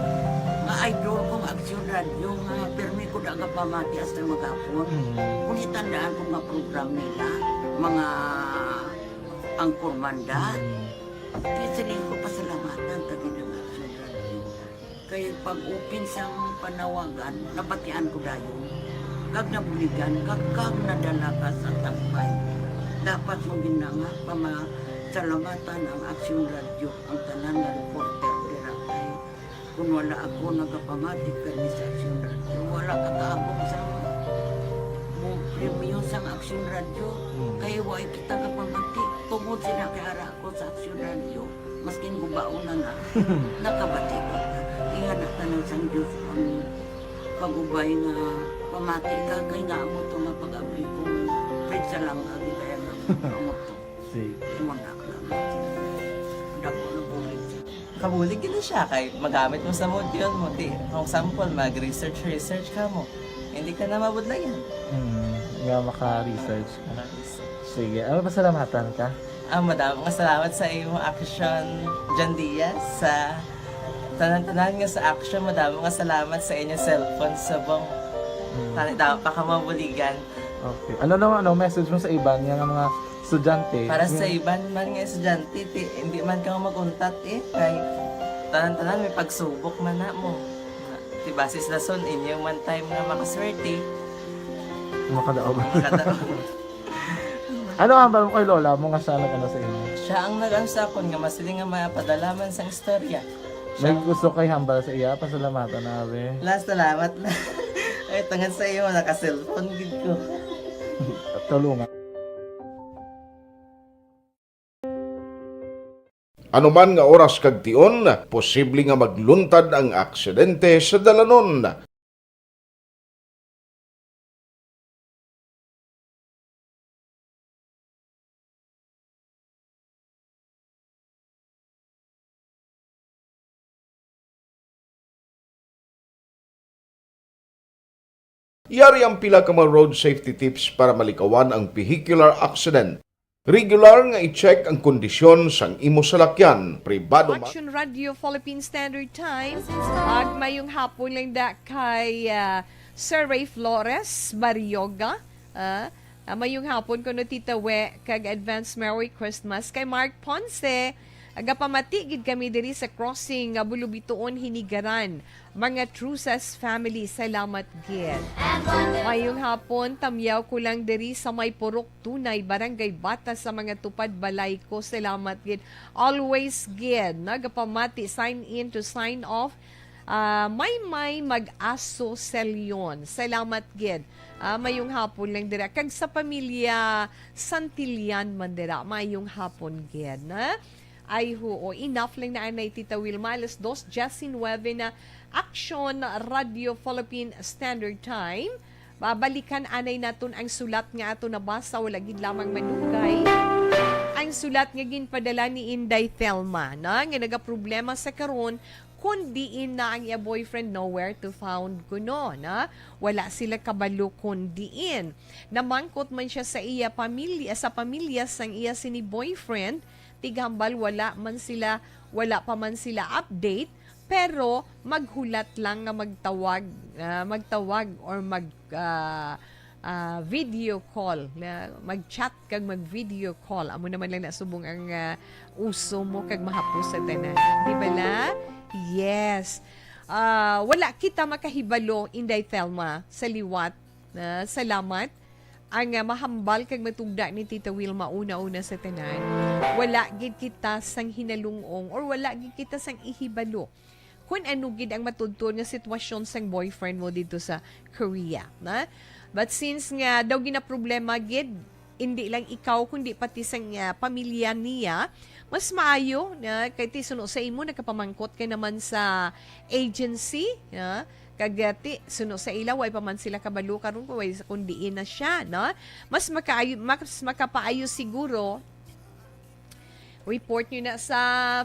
nga idol ko ang Aksyon Radyo nga pirmi ko da nga pamati hasta maghapon. Mm. Kung itandaan ko nga program nila, mga angkor manda. Mm. Kaya siling ko pasalamatan ta gid ang Aksyon Radyo. Kay pag-open sang panawagan, nabatian ko dayon. Kag nabuligan, kag, kag nadala ka sa tampay. Dapat mo gid na nga pamasalamatan ang Aksyon Radyo, ang tanan nga reporter dira kay kun wala ako nagapamati kani sa Aksyon Radyo, wala ka kaabot sa mo premyo sang Aksyon Radyo. Hmm. Kay wa kita kapamati tungod sila kay ara ako sa Aksyon Radyo, maskin gubaon na nga, nakabati ko. Ingana tanan sang Dios ang pag-ubay nga pamati ka, kay nga amo to nga pag-abli ko, Fred Salanga, gid kaya nga amo to. Sige. Imo na, amo to. Dako na bulig siya. Kabulig gid siya kay magamit mo sa module mo. Di, for example, mag-research, research ka mo. Hindi ka na mabudlayan. Hmm, nga maka-research ka. Maka-research. Sige, ano, pasalamatan ka? Ah, madamo nga salamat sa imo Aksyon, John Diaz, sa tanan-tanan nga sa Aksyon. Madamo nga salamat sa inyo cellphone subong. Mm. Tani, damo pa ka mabuligan. Okay. Ano naman, ano, message mo sa iban nga mga estudyante? Para sa Yung iban man nga estudyante, ti, hindi man ka mag-untat eh. Kay tanan-tanan may pagsubok man na mo. Ti, basis na son, inyo man time nga makaswerte. Makadaog. Makadaog. Ano ang hambal mo kay lola mo nga siya nag-ano sa imo? Siya ang nag-ano sa akon nga masiling nga mapadala man sang istorya. May Siya gusto kay hambal sa iya, pasalamatan na, abi. La, salamat na. Ay, tungod sa iyo, naka-cellphone gid ko. Tulungan. Anuman nga oras kag tion, posible nga magluntad ang aksidente sa dalanon. Yari ang pila ka mga road safety tips para malikawan ang vehicular accident. Regular nga i-check ang kondisyon sang imo salakyan, pribado man. Action Radio Philippine Standard Time. Ag mayong hapon lang da kay, ah, Sir Ray Flores Barrioga. Ah, ah, mayong hapon kuno Tita We, kag advance Merry Christmas kay Mark Ponce. Agapamati gid kami diri sa crossing nga Bulubituon, Hinigaran. Mga Trusas family, salamat gid. Mayong hapon, tamyaw ko lang diri sa may Purok Tunay, Barangay Bata sa mga tupad balay ko. Salamat gid. Always gid nagapamati, sign in to sign off. Ah, may may mag-aso Selion. Salamat gid. Ah, mayong hapon lang dira. Kag sa pamilya Santillan man dira, mayong hapon gid, na? Ay, huo. Enough lang na anay, Tita Wilma. Alas dos diyes y nuebe na. Action Radio Philippine Standard Time. Babalikan anay naton ang sulat nga ato nabasa, wala gid lamang manugay. Ang sulat nga ginpadala ni Inday Thelma, na, nga nagaproblema sa karon, kun diin na ang iya boyfriend, nowhere to found kuno, na. Wala sila kabalo kun diin. Namangkot man siya sa iya pamilya, sa pamilya sang iya sini boyfriend, tighambal wala man sila, wala pa man sila update, pero maghulat lang nga magtawag, ah, magtawag or mag, ah, ah, video call, na mag-chat kag mag-video call. Amo naman lang na subong ang, ah, uso mo kag mahapos sa tanan. Di ba la? Yes. Ah, wala kita makahibalo, Inday Thelma, sa liwat. Na, salamat. Ang, ah, mahambal kag matugda ni Tita Wilma, una-una sa tanan, wala gid kita sang hinalungong or wala gid kita sang ihibalo kung ano gid ang matudtod nga sitwasyon sang boyfriend mo dito sa Korea, na? But since nga daw ginaproblema gid, hindi lang ikaw, kundi pati sang, ah, pamilya niya, mas maayo na kay ti suno sa imo, nakapamangkot ka naman sa agency, na? Kag, ah, ti suno sa ila, way pa man sila kabalo karon kung way, kung diin na siya, no? Mas makaayo, mas makapaayo siguro, report nyo na sa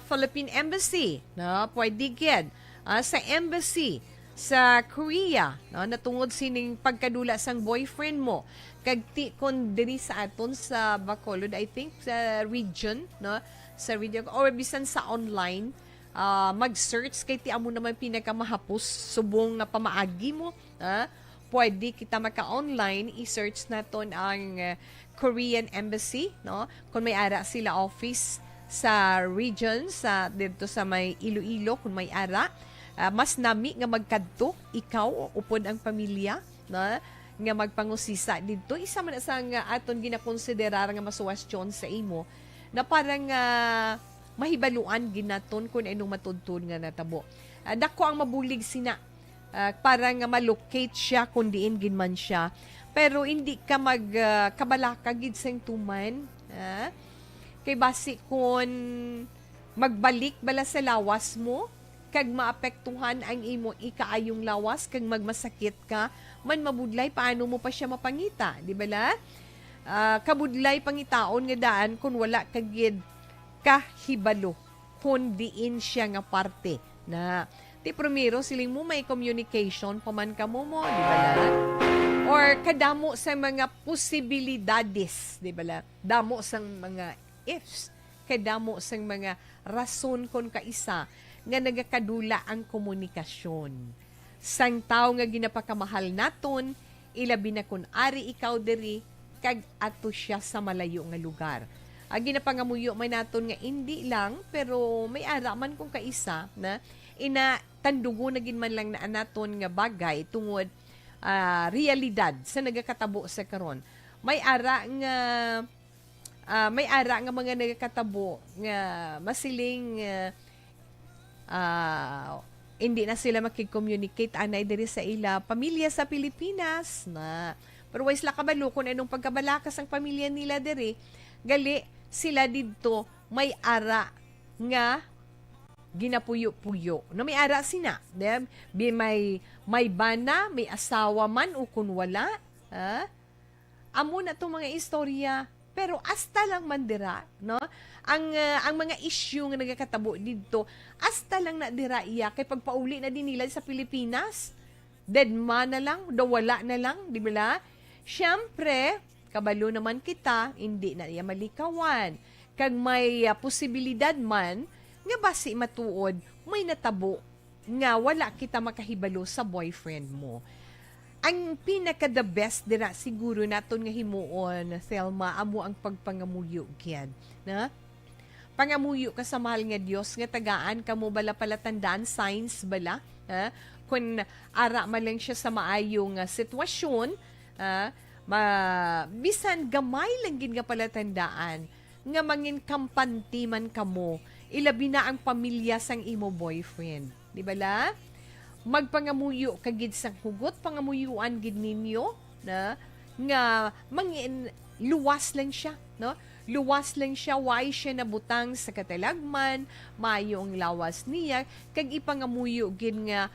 Philippine Embassy, no? Pwede gid, ah, sa embassy sa Korea, no? Natungod sining pagkadula sang boyfriend mo. Kag ti, kon diri sa aton sa Bacolod, I think, sa region, no? Sa region, or bisan sa online, ah, mag-search kay ti amo naman pinakamahapos subong nga pamaagi mo, ah. Pwede kita maka-online, i-search naton ang, ah, Korean Embassy, no? Kung may ara sila office sa region, sa, didto sa may Iloilo, kung may ara, ah, mas nami nga magkadto ikaw upod ang pamilya, no? Nga magpangusisa didto. Isa man sa nga aton ginakonsiderar nga masuwestyon sa imo na parang, ah, mahibaluan gid naton kung anong matudtod nga natabo. Ah, dako ang mabulig sina, ah, para nga ma-locate siya kung diin gid man siya. Pero hindi ka mag, ah, kabalaka gid sing tuman, ah. Kay basi kon magbalik bala sa lawas mo, kag maapektuhan ang imo ikaayong lawas, kag magmasakit ka, man mabudlay paano mo pa siya mapangita, di bala? Ah, kabudlay pangitaon nga daan kon wala ka gid kahibalo kon diin siya nga parte na. Ti primero, siling mo may communication pa man kamo mo, di bala? Or kadamo sa mga posibilidades, di bala? Damo sang mga ifs, kadamo sang mga rason kon kaisa nga nagakadula ang komunikasyon sang tawo nga ginapakamahal naton, ilabi na kon ari ikaw diri kag ato siya sa malayo nga lugar. Ang ginapangamuyo man naton nga indi lang, pero may ara man kung kaisa na ina tandugo na gid man lang na naton nga bagay tungod, ah, realidad sa nagakatabo sa karon. May ara nga, ah, may ara nga mga nagakatabo nga masiling, ah, ah, hindi na sila makig-communicate anay diri sa ila pamilya sa Pilipinas na. Pero way sila kabalo kung anong pagkabalaka sang pamilya nila diri. Gali sila didto may ara nga ginapuyo-puyo. No, may ara sina. Dem, bi-, may, may bana, may asawa man o kun wala. Ha? Amo na tong mga istorya. Pero hasta lang man dira, no? Ang, ah, ang mga issue nga nagakatabo didto, hasta lang na dira iya kay pagpauli na din nila sa Pilipinas. Dead ma na lang, daw wala na lang, di ba? Siyempre, kabalo naman kita, hindi na iya malikawan. Kag may, ah, posibilidad man nga basi matuod may natabo nga wala kita makahibalo sa boyfriend mo. Ang pinaka the best dira siguro naton nga himuon, Thelma, amo ang pagpangamuyo gid, na? Pangamuyo ka sa mahal nga Dios nga tagaan kamo bala palatandaan, signs bala, ha? Kun ara man lang siya sa maayo nga sitwasyon, ha? Ma-, bisan gamay lang gid nga palatandaan nga mangin kampante man kamo, ilabi na ang pamilya sang imo boyfriend. Di bala? Magpangamuyo ka gid sang hugot, pangamuyuan gid ninyo na nga mangin luwas lang siya, no? Luwas lang siya, way siya nabutang sa katalagman, maayo ang lawas niya, kag ipangamuyo gid nga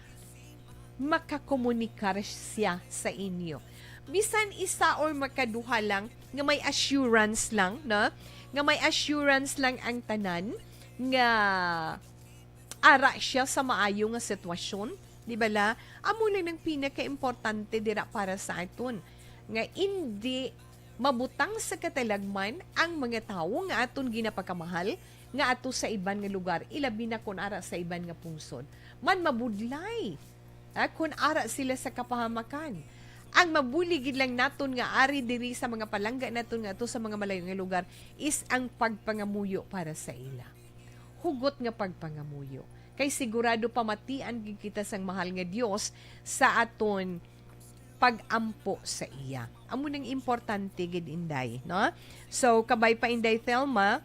makakomunikar siya sa inyo. Bisan isa or makaduha lang nga may assurance lang, no? Nga may assurance lang ang tanan nga ara siya sa maayo nga sitwasyon, di bala? Amo lang ang pinakaimportante dira para sa aton, nga indi mabutang sa katalagman ang mga tawo nga aton ginapakamahal nga ato sa iban nga lugar, ilabi na kon ara sa iban nga pungsod. Man mabudlay, ah, kon ara sila sa kapahamakan. Ang mabulig gid lang naton nga ari diri sa mga palangga naton nga ato sa mga malayo nga lugar is ang pagpangamuyo para sa ila. Hugot nga pagpangamuyo. Kay sigurado pamatian gid kita sang mahal nga Dios sa aton pag-ampo sa iya. Amo nang importante gid, Inday, no? So, kabay pa, Inday Thelma,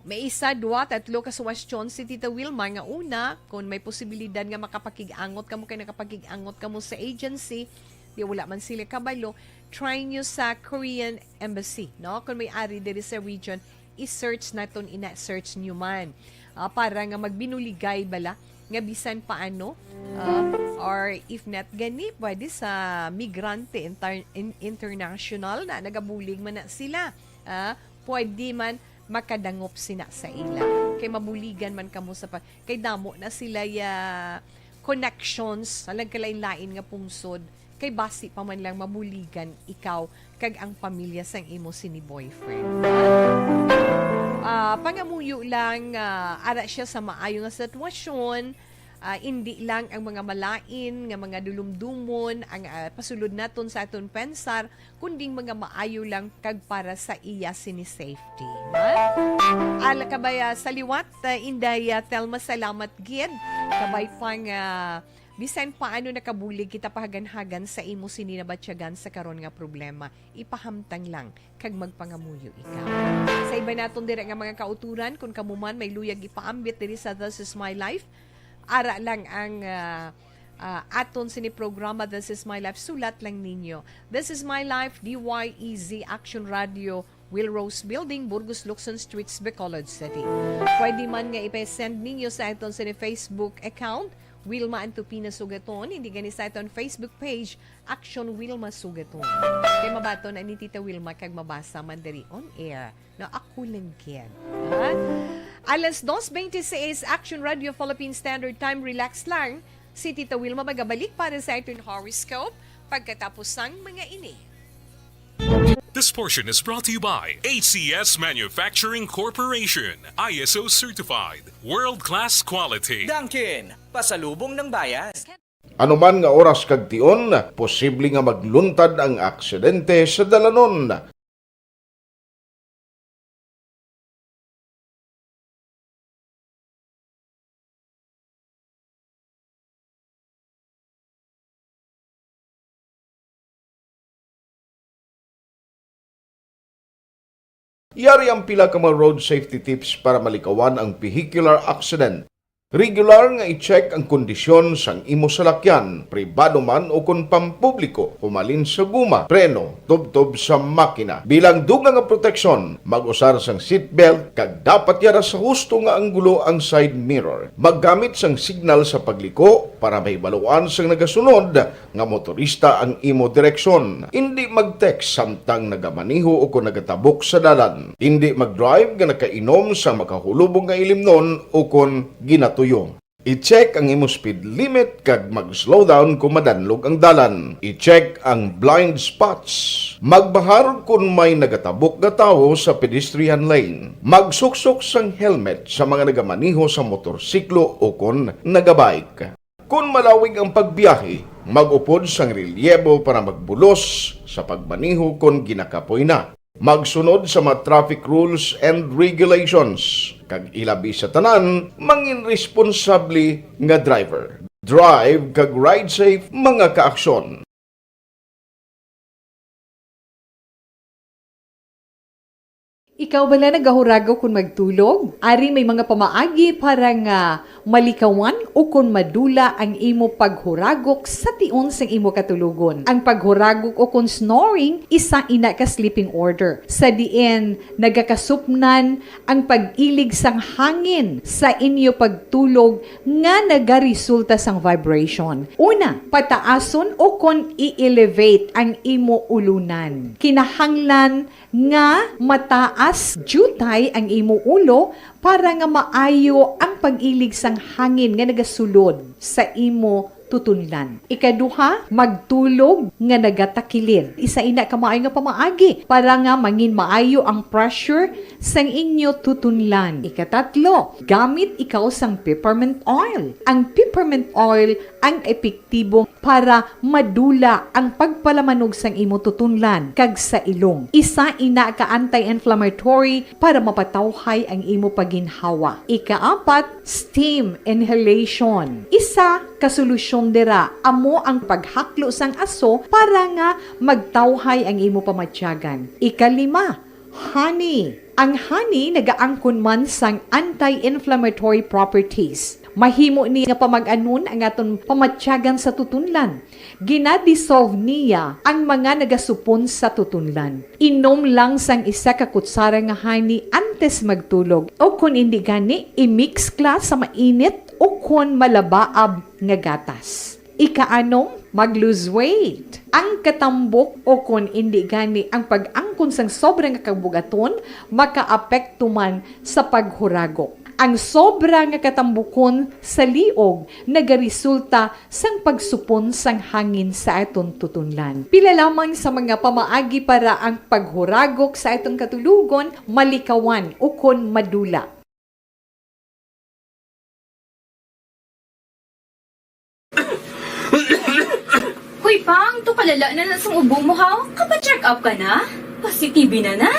may isa, dua, tatlo ka suwestyon si Tita Wilma. Nga una, kung may posibilidad nga makapakig-angot kamo, kay nakapakig-angot kamo sa agency, di, wala man sila kabalo, try nyo sa Korean Embassy, no? Kung may ari diri sa region, i-search naton, ina-search nyo man. Ah, para nga magbinuligay bala nga bisan paano, ah, or if not gani, pwede sa Migrante Inter-, In-, International na nagabulig man na sila. Ah, pwede man makadangop sina sa ila. Kay mabuligan man kamo sa pa-, kay damo na sila ya connections sa nagkalain-lain nga pungsod, kay basi pa man lang mabuligan ikaw kag ang pamilya sang imo sini boyfriend. Ah, pangamuyo lang, ah, ara siya sa maayo nga sitwasyon, ah, indi lang ang mga malain nga mga dulumdumon ang, ah, pasulod naton sa aton pensar, kundi mga maayo lang kag para sa iya sini safety, ha? Ala, kabay, ah, sa liwat, ah, Inday, ah, Thelma, salamat gid. Kabay pa nga, bisan paano nakabulig kita pahaganhagan sa imo sini nabatyagan sa karon nga problema, ipahamtang lang kag magpangamuyo ikaw. Sa iban naton dira nga mga kauturan, kung kamo man may luyag ipaambit diri sa This Is My Life, ara lang ang, ah, ah, aton sini programa, This Is My Life. Sulat lang ninyo, This Is My Life, D Y E Z, Action Radio, Will Rose Building, Burgos, Locsin Streets, Bacolod City. Pwede man nga ipa-send ninyo sa aton sini Facebook account, Wilma Antupina Sugaton, hindi gani sa aton Facebook page, Action Wilma Sugaton. Kay mabaton na ni Tita Wilma kag mabasa man diri on air. No, ako lang gid. Ha? Alas dos veintiséis, Action Radio Philippine Standard Time, relax lang. Si Tita Wilma magabalik para sa aton horoscope pagkatapos sang mga ini. This portion is brought to you by A C S Manufacturing Corporation, I S O certified, world-class quality. Dunkin, pasalubong ng bayan. Ano man nga oras kag tion, posible nga magluntad ang aksidente sa dalanon. Yari ang pila ka mga road safety tips para malikawan ang vehicular accident. Regular nga i-check ang kondisyon sang imo salakyan, pribado man o kon pampubliko, humalin sa guma, preno, tubtob sa makina. Bilang dugang nga proteksyon, mag-usar sang seatbelt kag dapat yara sa husto nga anggulo ang side mirror. Maggamit sang signal sa pagliko para mahibaluan sang nagasunod nga motorista ang imo direksyon. Indi mag-text samtang nagamaneho o kon nagatabok sa dalan. Indi mag-drive nga nakainom sang makahulubong nga ilimnon o kon ginatuyo. I-check ang imo speed limit kag mag-slow down kon madanlog ang dalan. I-check ang blind spots. Magbahar kon may nagatabok nga tawo sa pedestrian lane. Magsuksok sang helmet sa mga nagamaneho sa motorsiklo o kon nagabike. Kon malawig ang pagbiyahe, mag-upod sang relyebo para magbulos sa pagmaneho kon ginakapoy na. Magsunod sa mga traffic rules and regulations, kag ilabi sa tanan, mangin responsable nga driver. Drive kag ride safe, mga kaaksyon. Ikaw bala nagahuragok kon magtulog? Ari may mga pamaagi para nga malikawan ukon madula ang imo paghuragok sa tion sang imo katulogon. Ang paghuragok ukon snoring, isa ina ka sleeping order, sa diin nagakasupnan ang pag-ilig sang hangin sa inyo pagtulog nga nagaresulta sang vibration. Una, pataason ukon i-elevate ang imo ulunan. Kinahanglan nga mataas diutay ang imo ulo para nga maayo ang pag-ilig sang hangin nga nagasulod sa imo tutunlan. Ikaduha, magtulog nga nagatakilid. Isa ina ka maayo nga pamaagi para nga mangin maayo ang pressure sang inyo tutunlan. Ikatatlo, gamit ikaw sang peppermint oil. Ang peppermint oil ang epektibo para madula ang pagpalamanog sang imo tutunlan kag sa ilong. Isa ina ka anti-inflammatory para mapatawhay ang imo paginhawa. Ikaapat, steam inhalation. Isa ka solusyon dira amo ang paghaklo sang aso para nga magtawhay ang imo pamatyagan. Ikalima, honey. Ang honey nagaangkon man sang anti-inflammatory properties. Mahimo ni nga pamag-anon ang aton pamatyagan sa tutunlan. Gina-dissolve niya ang mga nagasupon sa tutunlan. Inom lang sang isa ka kutsara nga honey antes magtulog, o kon indi gani, i-mix ka sa mainit o kon malabaab nga gatas. Ikaanom, mag-lose weight. Ang katambok o kon indi gani ang pag-angkon sang sobra nga kabugaton makaapekto man sa paghuragok. Ang sobra nga katambukon sa liog nagaresulta sang pagsupon sang hangin sa aton tutunlan. Pila lamang sa mga pamaagi para ang paghuragok sa aton katulogon malikawan ukon madula. Hoy, Pang, to kalala na na sang ubo mo, ha? Kapa-check up ka na? Pasi-T B na na?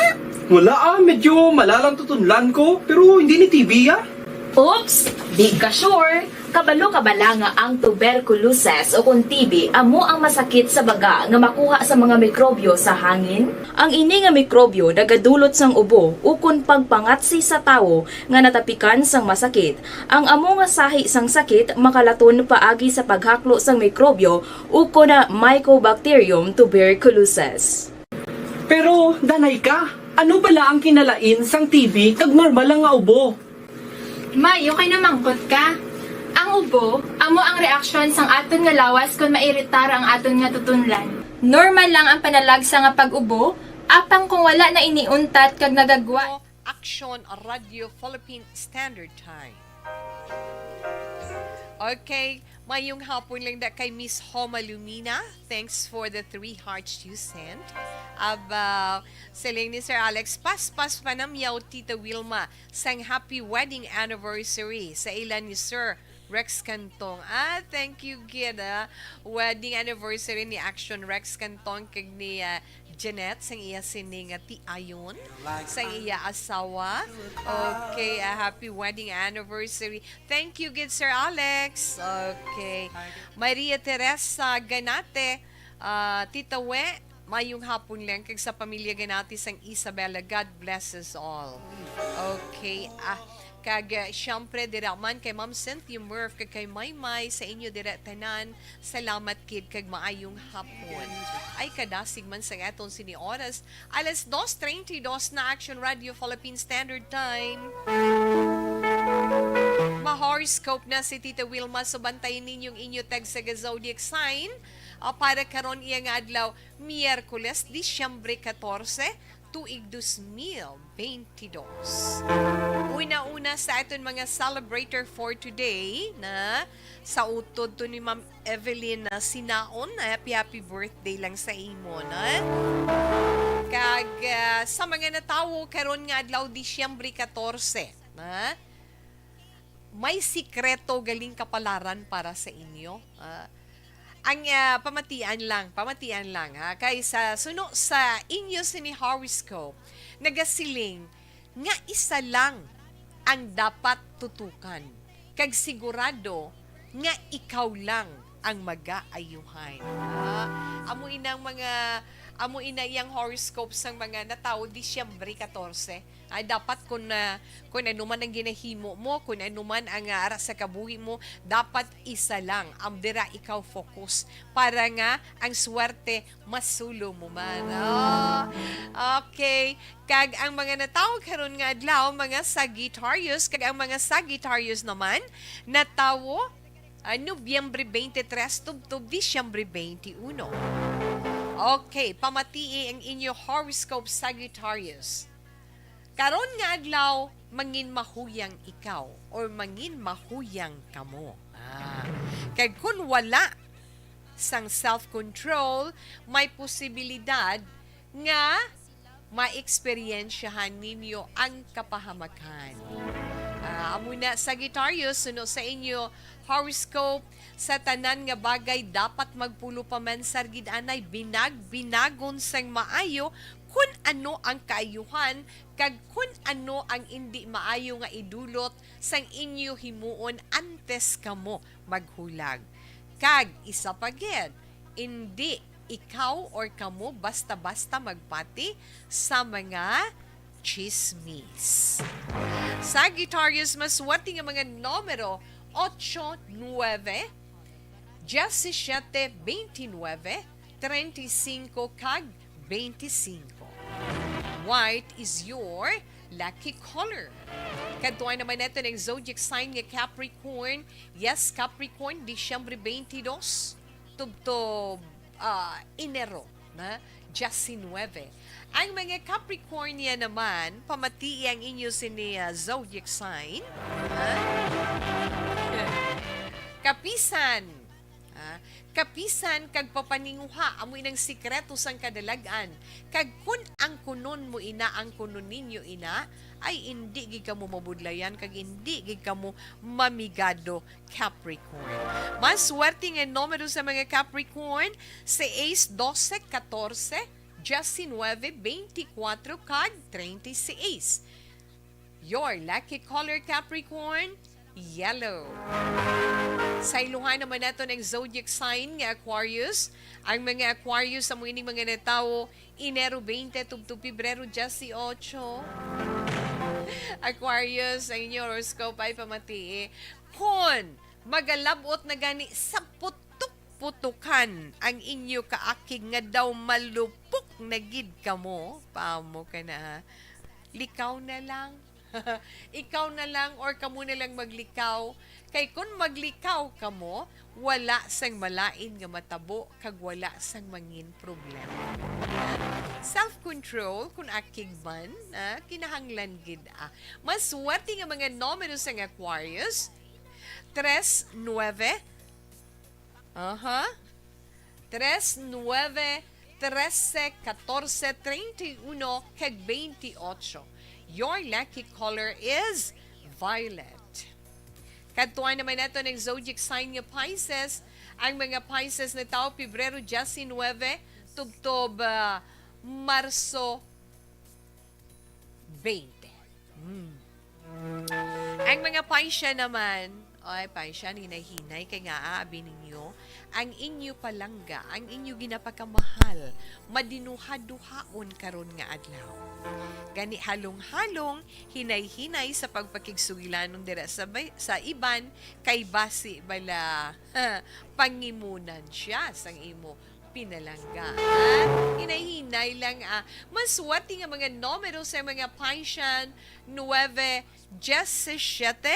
Wala ah, medyo malalang tutunlan ko, pero hindi ni T B ah. Oops! Di ka sure? Kabalo ka bala nga ang tuberculosis o kon T B amo ang masakit sa baga nga makuha sa mga mikrobyo sa hangin? Ang ini nga mikrobyo nagadulot sang ubo ukon pagpangatsi sa tawo nga natapikan sang masakit. Ang amo nga sahi sang sakit makalaton paagi sa paghaklo sang mikrobyo ukon na Mycobacterium tuberculosis. Pero, danay ka, ano bala ang kinalain sang T B kag normal lang nga ubo? May, okay na mangkot ka. Ang ubo, amo ang reaksyon sang aton nga lawas kon mairitar ang aton nga tutunlan. Normal lang ang panalagsa nga pag-ubo, apang kung wala na ini untat kag nagagwa. Action Radio Philippine Standard Time. Okay, mayong hapon lang da kay Miss Homa Lumina. Thanks for the three hearts you sent. Aba, siling ni Sir Alex, paspas panamyaw, Tita Wilma, sang happy wedding anniversary sa ila ni Sir Rex Cantong. Ah, thank you gid, ah. Wedding anniversary ni Action Rex Cantong kag ni, ah, Jeanette sang iya sini nga tiayon, sang iya asawa. Okay, ah, happy wedding anniversary. Thank you gid, Sir Alex. Okay. Maria Teresa Ganate, ah, Tita We, mayong hapon lang kag sa pamilya Ganate sang Isabela. God bless us all. Okay, ah, kag, ah, siyempre, dira man kay Ma'am Cynthia Murph kag kay Maymay, sa inyo dira tanan, salamat gid kag maayong hapon. Ay, kadasig man sang aton sini oras, alas dos treinta y dos na, Action Radio Philippine Standard Time. Ma-horoscope na si Tita Wilma, so bantayan ninyo ang inyo tagsa ka zodiac sign, ah, para karon iya nga adlaw, Miyerkules, Disyembre katorse, tuig dos mil beintidos. Una-una sa aton mga celebrator for today na sa utod to ni Ma'am Evelyn, ah, Sinaon, happy, happy birthday lang sa imo, no? Kag, ah, sa mga natawo karon nga adlaw, Disyembre katorse, na may sikreto galing kapalaran para sa inyo. Ah, ang, ah, pamatian lang, pamatian lang, ha, kay sa suno sa inyo sini horoscope, nagasiling nga isa lang ang dapat tutukan, kag sigurado nga ikaw lang ang magaayuhan. Ah, amo inang mga, amo ina iyang horoscope sang mga natawo Disyembre katorse. Ay, dapat kun, ah, kun ano man ang ginahimo mo, kun ano man ang, ah, ara sa kabuhi mo, dapat isa lang ang dira ikaw focus para nga ang swerte masulo mo man. Oh, okay. Kag ang mga natawo karon nga adlaw, mga Sagittarius, kag ang mga Sagittarius naman, natawo, ah, Nobyembre twenty-three tubtob Disyembre twenty-one. Okay, pamatii ang inyo horoscope, Sagittarius. Karon nga adlaw, mangin mahuyang ikaw or mangin mahuyang kamo. Ah, kag kun wala sang self-control, may posibilidad nga maeksperiensyahan ninyo ang kapahamakan. Ah, amo na, Sagittarius, suno sa inyo horoscope, sa tanan nga bagay dapat magpulo pa man, sar gid anay, binag-binagon sang maayo kun ano ang kaayuhan kag kun ano ang indi maayo nga idulot sang inyo himuon antes kamo maghulag. Kag isa pa gid, indi ikaw or kamo basta-basta magpati sa mga chismis. Sagittarius, maswerte nga mga numero: ocho, nuebe, diyasisiete, beintinuebe, treinta y cinco, kag beintisinko. White is your lucky color. Kadtuan naman naton ang zodiac sign nga Capricorn. Yes, Capricorn, Disyembre twenty-two, tubtob, ah, Enero na diecinueve. Ang mga Capricornia naman, pamatii ang inyo sini, ah, zodiac sign. Ha? Kapisan, ah, kapisan kag papaninguha amo inang sikreto sang kadalag-an. Kag kun ang kunon mo ina, ang kunon ninyo ina, ay indi gid kamo mabudlayan kag indi gid kamo mamigado, Capricorn. Mas swerte nga numero sa mga Capricorn, sais, dose, katorse, diecinuebe, beintikwatro, kag treinta y seis. Your lucky color, Capricorn, yellow. Sa iluhan naman naton ang zodiac sign nga Aquarius. Ang mga Aquarius, amo ining mga natawo Enero twenty tubtob Pebrero dieciocho. Aquarius, ang inyo horoscope ay pamatii. Kon magalab-ot na gani sa putok-putukan ang inyo kaakig nga daw malupok na gid kamo, pamo ka na, ha? Likaw na lang. Ikaw na lang or kamo na lang maglikaw. Kay kun maglikaw kamo, wala sang malain nga matabo kag wala sang mangin problema. Self-control, kun akig man, ah, kinahanglan gid, ah. Mas swerte nga mga numero sang Aquarius, tres, nuebe, aha, tres, nuebe, trese, katorse, treinta y uno, kag veintiocho. Your lucky color is violet. Kadtuan naman naton ang zodiac sign nga Pisces. Ang mga Pisces natawo Pebrero diecinuebe tubtob, ah, Marso twenty. Hmm. Ang mga Pisces naman, ay, Pisces, hinay-hinay, kay nga, ah, abi ninyo, ang inyo palangga, ang inyo ginapakamahal, madinuha-duhaon karon nga adlaw. Gani, halong-halong, hinay-hinay sa pagpakigsugilanon dira sa bay-, sa iban, kay basi bala, pangimunan siya sang imo pinalangga, ha? Hinay-hinay lang, ah. Mas swerte nga mga numero sa mga Pisces, nuebe, diecisiete,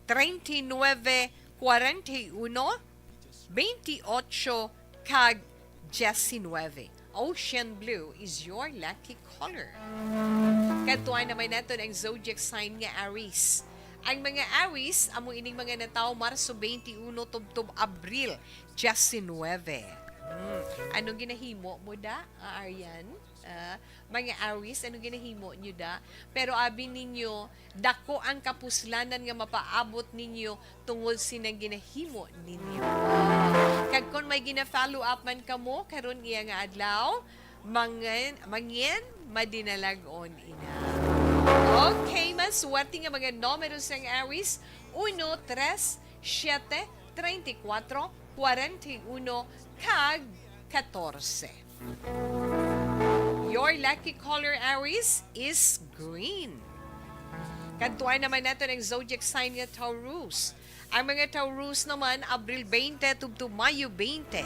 treinta y nueve, cuarenta y uno, veintiocho, kag diecinueve. Ocean blue is your lucky color. Kadtuan naman naton ang zodiac sign nga Aries. Ang mga Aries, amo ining mga natawo Marso twenty-one tubtob Abril diecinueve. Hmm. Anong ginahimo mo da, ah, Arian? Ah, mga Aries, anong ginahimo nyo da? Pero abi ninyo, dako ang kapuslanan nga mapaabot ninyo tungod sinang ginahimo ninyo. Kag kon may gina-follow up man kamo karon iya nga adlaw, mangin, mangin madinalag-on ina. Okay, mas swerte nga mga numero sang Aries, uno, tres, siete, treinta y cuatro, cuarenta y uno, kag katorse. Your lucky color, Aries, is green. Kadtuan naman naton ang zodiac sign nga Taurus. Ang mga Taurus naman, Abril twenty tubtob Mayo twenty.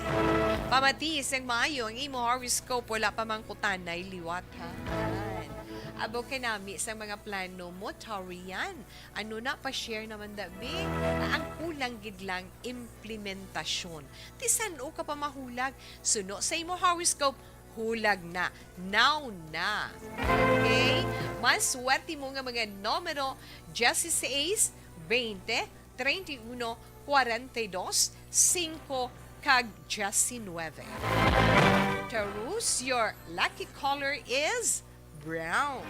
Pamati sang maayo ang imo horoscope, wala pa man kutanay liwat, ha? Yan. Abo kanami sa mga plano mo, Taurian. Ano na, pa-share naman, da, bi? Ang kulang gid lang, implementasyon. Ti san-o ka pa mahulag? Suno sa imo horoscope, hulag na. Now na. Okay? Mas swerte mo nga mga numero, dieciséis, veinte, treinta y uno, cuarenta y dos, cinco, kag diecinueve. Taurus, your lucky color is brown.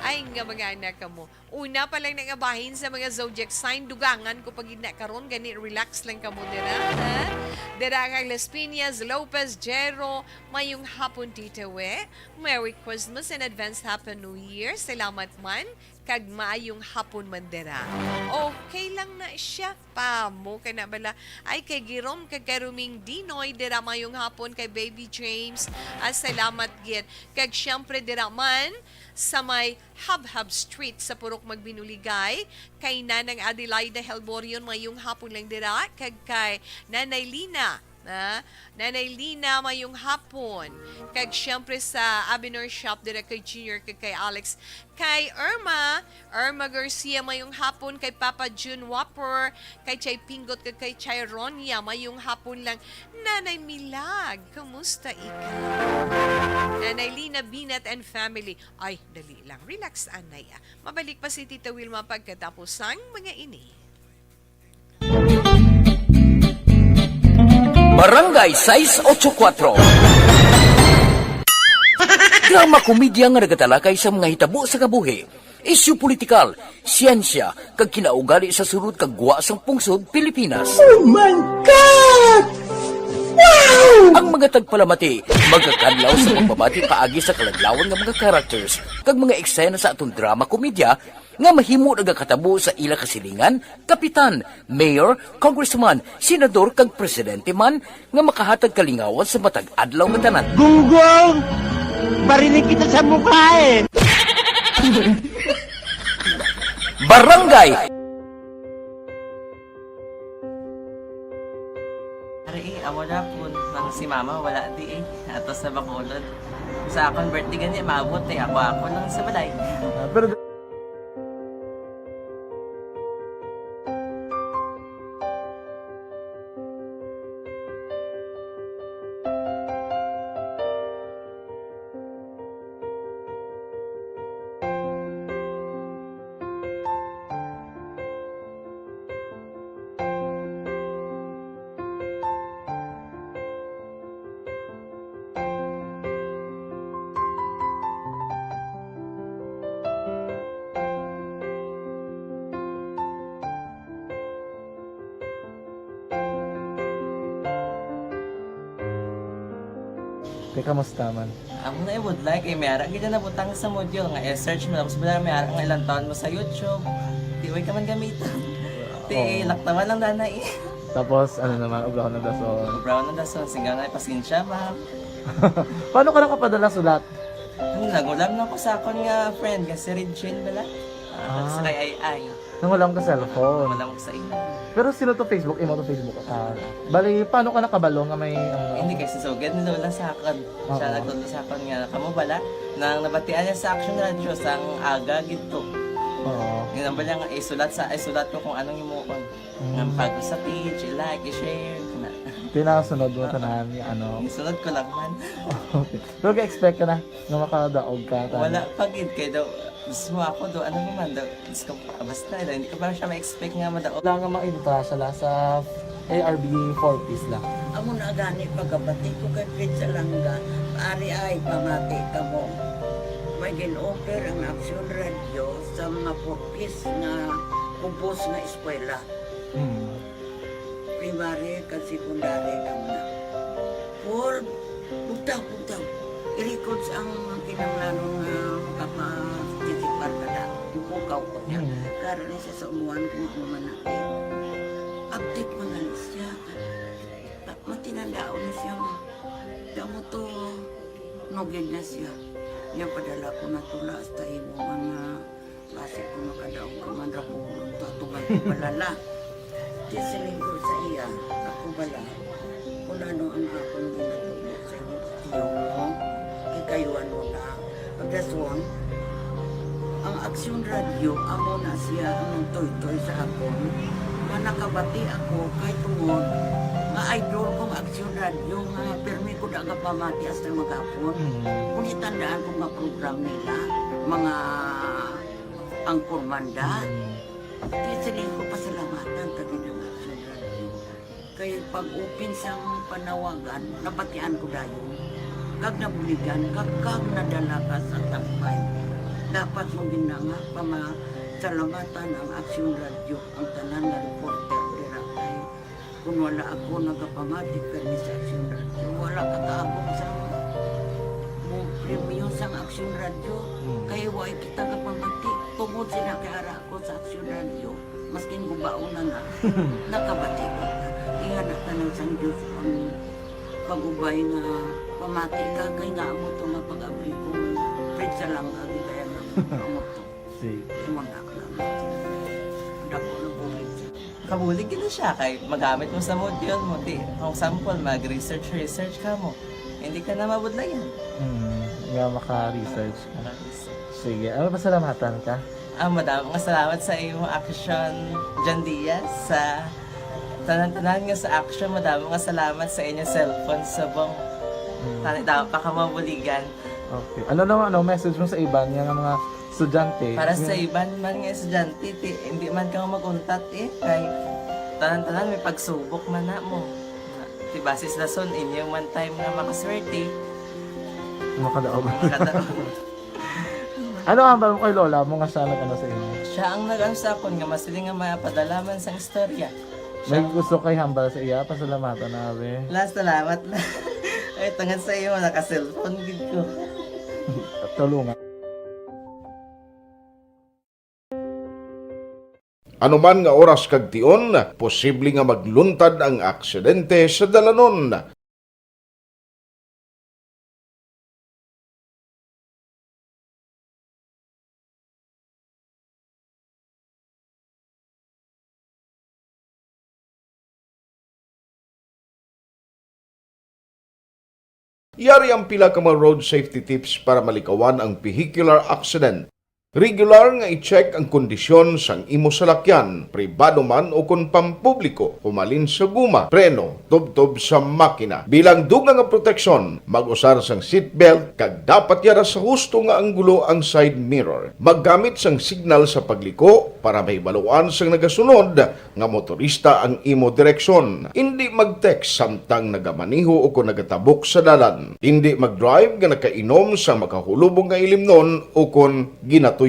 Ay, nga mga anak mo. Una pa lang na nga bahin sa mga zodiac sign, dugangan ko pa gid na karon, gani relax lang kamo dira, ha? Dira kang Las Piñas, Lopez, Jero, mayong hapon, Tita We. Merry Christmas and advance Happy New Year. Salamat man, kag maayong hapon man dira. Okay lang na siya pa mo ka na bala. Ay, kay Girom, kag kay Ruming Dinoy, dira mayong hapon, kay Baby James. Ah, salamat gid. Kag siyempre dira man sa may Habhab Street sa Purok Magbinuligay, kay Nanang Adelaida Helborion, mayong hapon lang dira, kag kay Nanay Lina, ah, Nanay Lina, mayong hapon. Kag siyempre sa Avenor Shop dira kay Junior kag kay Alex, kay Irma, Irma Garcia, mayong hapon, kay Papa June Wapper, kay Chay Pinggot kag kay Chay Ronia, mayong hapon lang. Nanay Milag, kumusta ikaw? Nanay Lina Binat and family. Ay, dali lang. Relax, anay, ah. Mabalik pa si Tita Wilma pagkatapos sang mga ini. Barangay sais ocho kuwatro. Drama komedya nga nagatalakay sa mga hitabo sa kabuhi, isyu politikal, siyensya, kag kinaugali sa sulod kag gwa sang pungsod Pilipinas. Oh my God! Wow! Ang mga tagpalamati magakadlaw sa pagbabati paagi sa kaladlawan nga mga characters kag mga eksena sa aton drama komedya nga mahimo nagakatabo sa ila kasilingan, kapitan, mayor, congressman, senador, kag presidente man nga makahatag kalingawan sa matag adlaw nga tanan. Gunggong! Barinig kita sa mukha eh! Barangay Ari, eh, amo na po nang si mama wala di eh. Ato sa Bacolod. Sa akon birthday gani, maabot eh. Ako-ako lang sa balay. Ah, pero Te, kamusta man? Amo na ibudlay kay may ara gid na nabutang sa module nga i-search mo, tapos bala may ara nga ilang taon mo sa YouTube. Di way ka man gamiton. Ti Oo. Laktawan lang dana eh. Tapos, ano naman, ubrahon ng dason. Ubrahon ng dason, sigaw na, "Pasensya, ma'am." Paano ka nakapadala sulat? Ano, nagulam na ko sa akon nga friend, nga si Regine bala. Ah, Ah. Sa kay Ay Ay. Nangulam ka cellphone. Nangulam ko sa imo. Pero sino to Facebook? Imo to Facebook? Ah, bali, paano ka nakabalo nga may, ano? Hindi, kay si Sugad ni Lola sa akon. Siya Oo. Nagtudlo sa akon nga, "Kamo bala, nang nabatian niya sa Action Radio, sang aga gid to." Oo. Yun ang bala nga, isulat sa, isulat ko kung anong himuon. Mm. Nga pag sa page, i-like, i-share, kana. Tinasunod mo Ah. tanan, ano? Isunod ko lang man. Okay. Pero ga-expect ka na nga makadaog ka, tama? Wala pa gid, kay daw, mismo ako daw, ano naman daw, Diyos ko, ah, basta, daw, hindi ko pa siya ma-expect nga madaog. Wala nga ma-entra siya la sa A R B four Ps la. Amo na gani, pagkabati ko kay Fred Salanga, ari ay pamati kamo. May gin-offer ang Action Radio sa mga four Ps nga kubos nga eskwela. Hmm. Primary kag secondary kamo na. Paul, bugtaw, bugtaw. I-records ang kinahanglanon nga makaparticipar ka na. Ipukaw ko niya. Mm. Karon ni siya sa umuan kung ano man natin. Update man gani siya. Ta-, matinandaon na siya, ma. Kaya mo to, nugid na siya. Niya padala ko na tula hasta imo nga Basi kung makadaog ka man ra, pulong to, atuman ko balala. Di siling ko sa iya, ako bala, kung ano ang akong ginatubo sa imo, tiyo mo, ikayuan mo na. Pagdason, ang Aksyon Radio, amo na siya ang nagtoytoy sa akon, nga nakabati ako kay tungod Nga idol ko nga Aksyon Radyo nga pirmi ko da nga pamati hasta maghapon. Mm. Kung itandaan ko nga program nila, mga angkorman da, Mm. di sila ko pasalamatan ta gid ang Aksyon Radyo. Kay pag-open sang panawagan, nabatian ko dayon. Kag nabuligan, kag, kag nadala ka sa top five. Dapat mo gid na nga pamasalamatan ang Aksyon Radyo, ang tanan nga reporter dira kay Kung wala ako nagapamati kani sa Aksyon Radyo, wala ka kaabot sa mo premyo sang Aksyon Radyo. Mm. Kay wala kita kapamati. Tungod sila kay ara ako sa Aksyon Radyo, maskin gubaon na na, nakabati ko. Ingana ka nang sang Diyos ang pag-ubay nga pamati ka, kay nga amo to nga pag-abri ko, Fred Salanga, gid kaya nga amo to. Sige. Imo na, dako na bulig siya. Kabulig gid na siya kay magamit mo sa module mo. Di, for example, mag-research, research ka mo. Hindi ka na mabudlayan. Hmm, nga maka-research ka. Maka-research. Sige, ano, pasalamatan ka? Ah, madamo nga salamat sa imo Action, John Diaz, sa tanan-tanan nga sa Action. Madamo nga salamat sa inyo cellphone subong. Hmm. Tani, damo pa ka mabuligan. Okay. Ano naman, ano, message mo sa iban nga mga estudyante? Para sa Yung iban man nga estudyante, ti, hindi man ka mag-untat eh. Kay tanan-tanan may pagsubok man na mo. Ti, basis lason, inyo man time nga makaswerte. Makadaog. Makadaog. Ano ang hambal mo kay lola mo nga siya nag-ano sa inyo? Siya ang nag-ano sa akon nga masiling nga mapadala man sang istorya. May gusto kay hambal sa iya, pasalamatan na, abi. La, salamat na. Ay, tungod sa iyo, naka-cellphone gid ko. Tulungan. Anuman nga oras kag tion, posible nga magluntad ang aksidente sa dalanon. Yari ang pila ka mga road safety tips para malikawan ang vehicular accident. Regular nga i-check ang kondisyon sang imo salakyan, pribado man o kon pampubliko, humalin sa guma, preno, tubtob sa makina. Bilang dugang nga proteksyon, mag-usar sang seatbelt kag dapat yara sa husto nga anggulo ang side mirror. Maggamit sang signal sa pagliko para mahibaluan sang nagasunod nga motorista ang imo direksyon. Indi mag-text samtang nagamaneho o kon nagatabok sa dalan. Indi mag-drive nga nakainom sa makahulubong nga ilimnon o kon ginatuyo.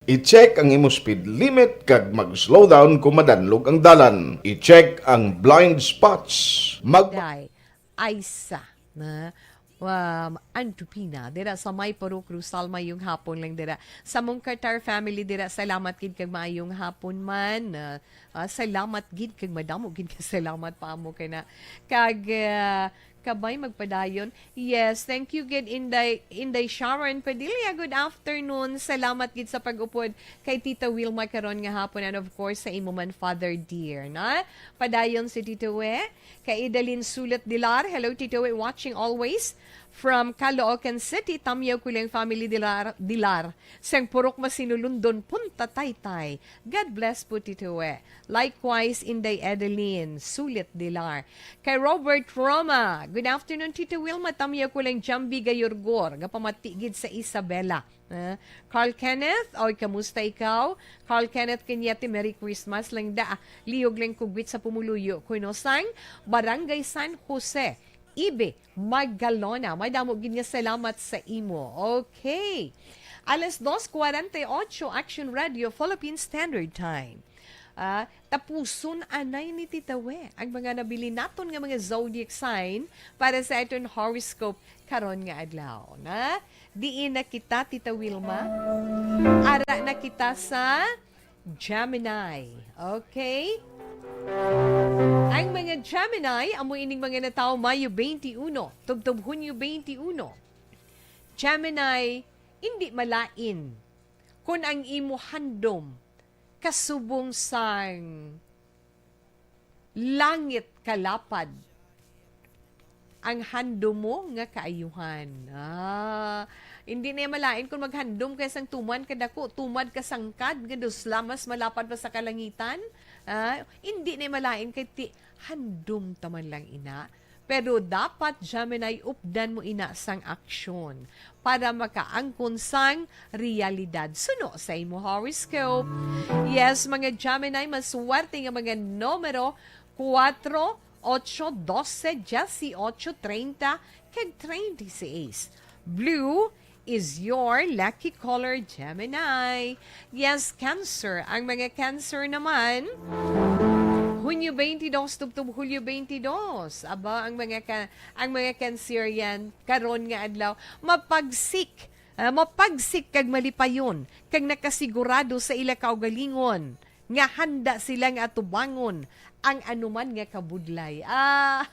I-check ang imo speed limit kag mag-slow down kung madanlog ang dalan. I-check ang blind spots. Mag- Day, Aisa, na, um, Antupina, dira sa may Purok Rizal, maayong hapon lang dira. Sa mong Qatar family dira, salamat gid kag maayong hapon man. Ah, ah, salamat gid kag madamo gid ka salamat pa mo kay na. Kag, ah, kabay magpadayon. Yes, thank you gid, Inday, Inday Sharon Padilla. Good afternoon. Salamat gid sa pag-upod kay Tita Wilma karon nga hapon, and of course sa imo man Father Dear, na. Padayon si Tito We. Kay Idalin Sulit Dilar, hello, Tito, we watching always from Caloocan City, Tamyaw Kuling family Dilar, Dilar, sang Purok Masinulundon, Punta Taytay. God bless po, Tito, we. Likewise, Inday Edeline Sulit Dilar. Kay Robert Roma, good afternoon, Tito Wilma, Tamyaw Kuling Jambi Gayorgor, gapamati gid sa Isabela. Ah, Carl Kenneth, oy, kamusta ikaw? Carl Kenneth Cañete, Merry Christmas lang da. Lihog lang kugwit sa pumuluyo. Kuno sang Barangay San Jose, Ibe, Magalona. May damo gid nga salamat sa imo. Okay. Alas dos cuarenta y ocho, Action Radio, Philippine Standard Time. Ah, tapuson anay ni Tita We ang mga nabilin naton nga mga zodiac sign para sa aton horoscope karon nga adlaw, na? Diin na kita, Tita Wilma? Ara na kita sa Gemini. Okay? Ang mga Gemini, amo ining mga natawo Mayo twenty-one, tubtob Hunyo twenty-one. Gemini, hindi malain kun ang imo handom kasubong sang langit kalapad. ang handom mo nga kaayuhan. Ah, hindi na malain kung maghandom ka sang tuman kadako, tumad ka sangkad, nga dusla mas malapad pa sa kalangitan. Ah, hindi na malain kay ti, handom ta man lang ina. Pero dapat, Gemini, updan mo ina sang aksyon para makaangkon sang realidad. Suno sa imo horoscope. Yes, mga Gemini, maswerte nga mga numero, kuwatro, otso, dose, diyesyoto, treinta, kag treinta y seis. Blue is your lucky color, Gemini. Yes, Cancer. Ang mga Cancer naman, Hunyo twenty-two tubtob Hulyo twenty-two. Aba, ang mga ka-, ang mga Cancerian karon nga adlaw, mapagsik, ah, mapagsik kag malipayon, kag nakasigurado sa ila kaugalingon nga handa sila nga atubangon ang anuman nga kabudlay. Ah,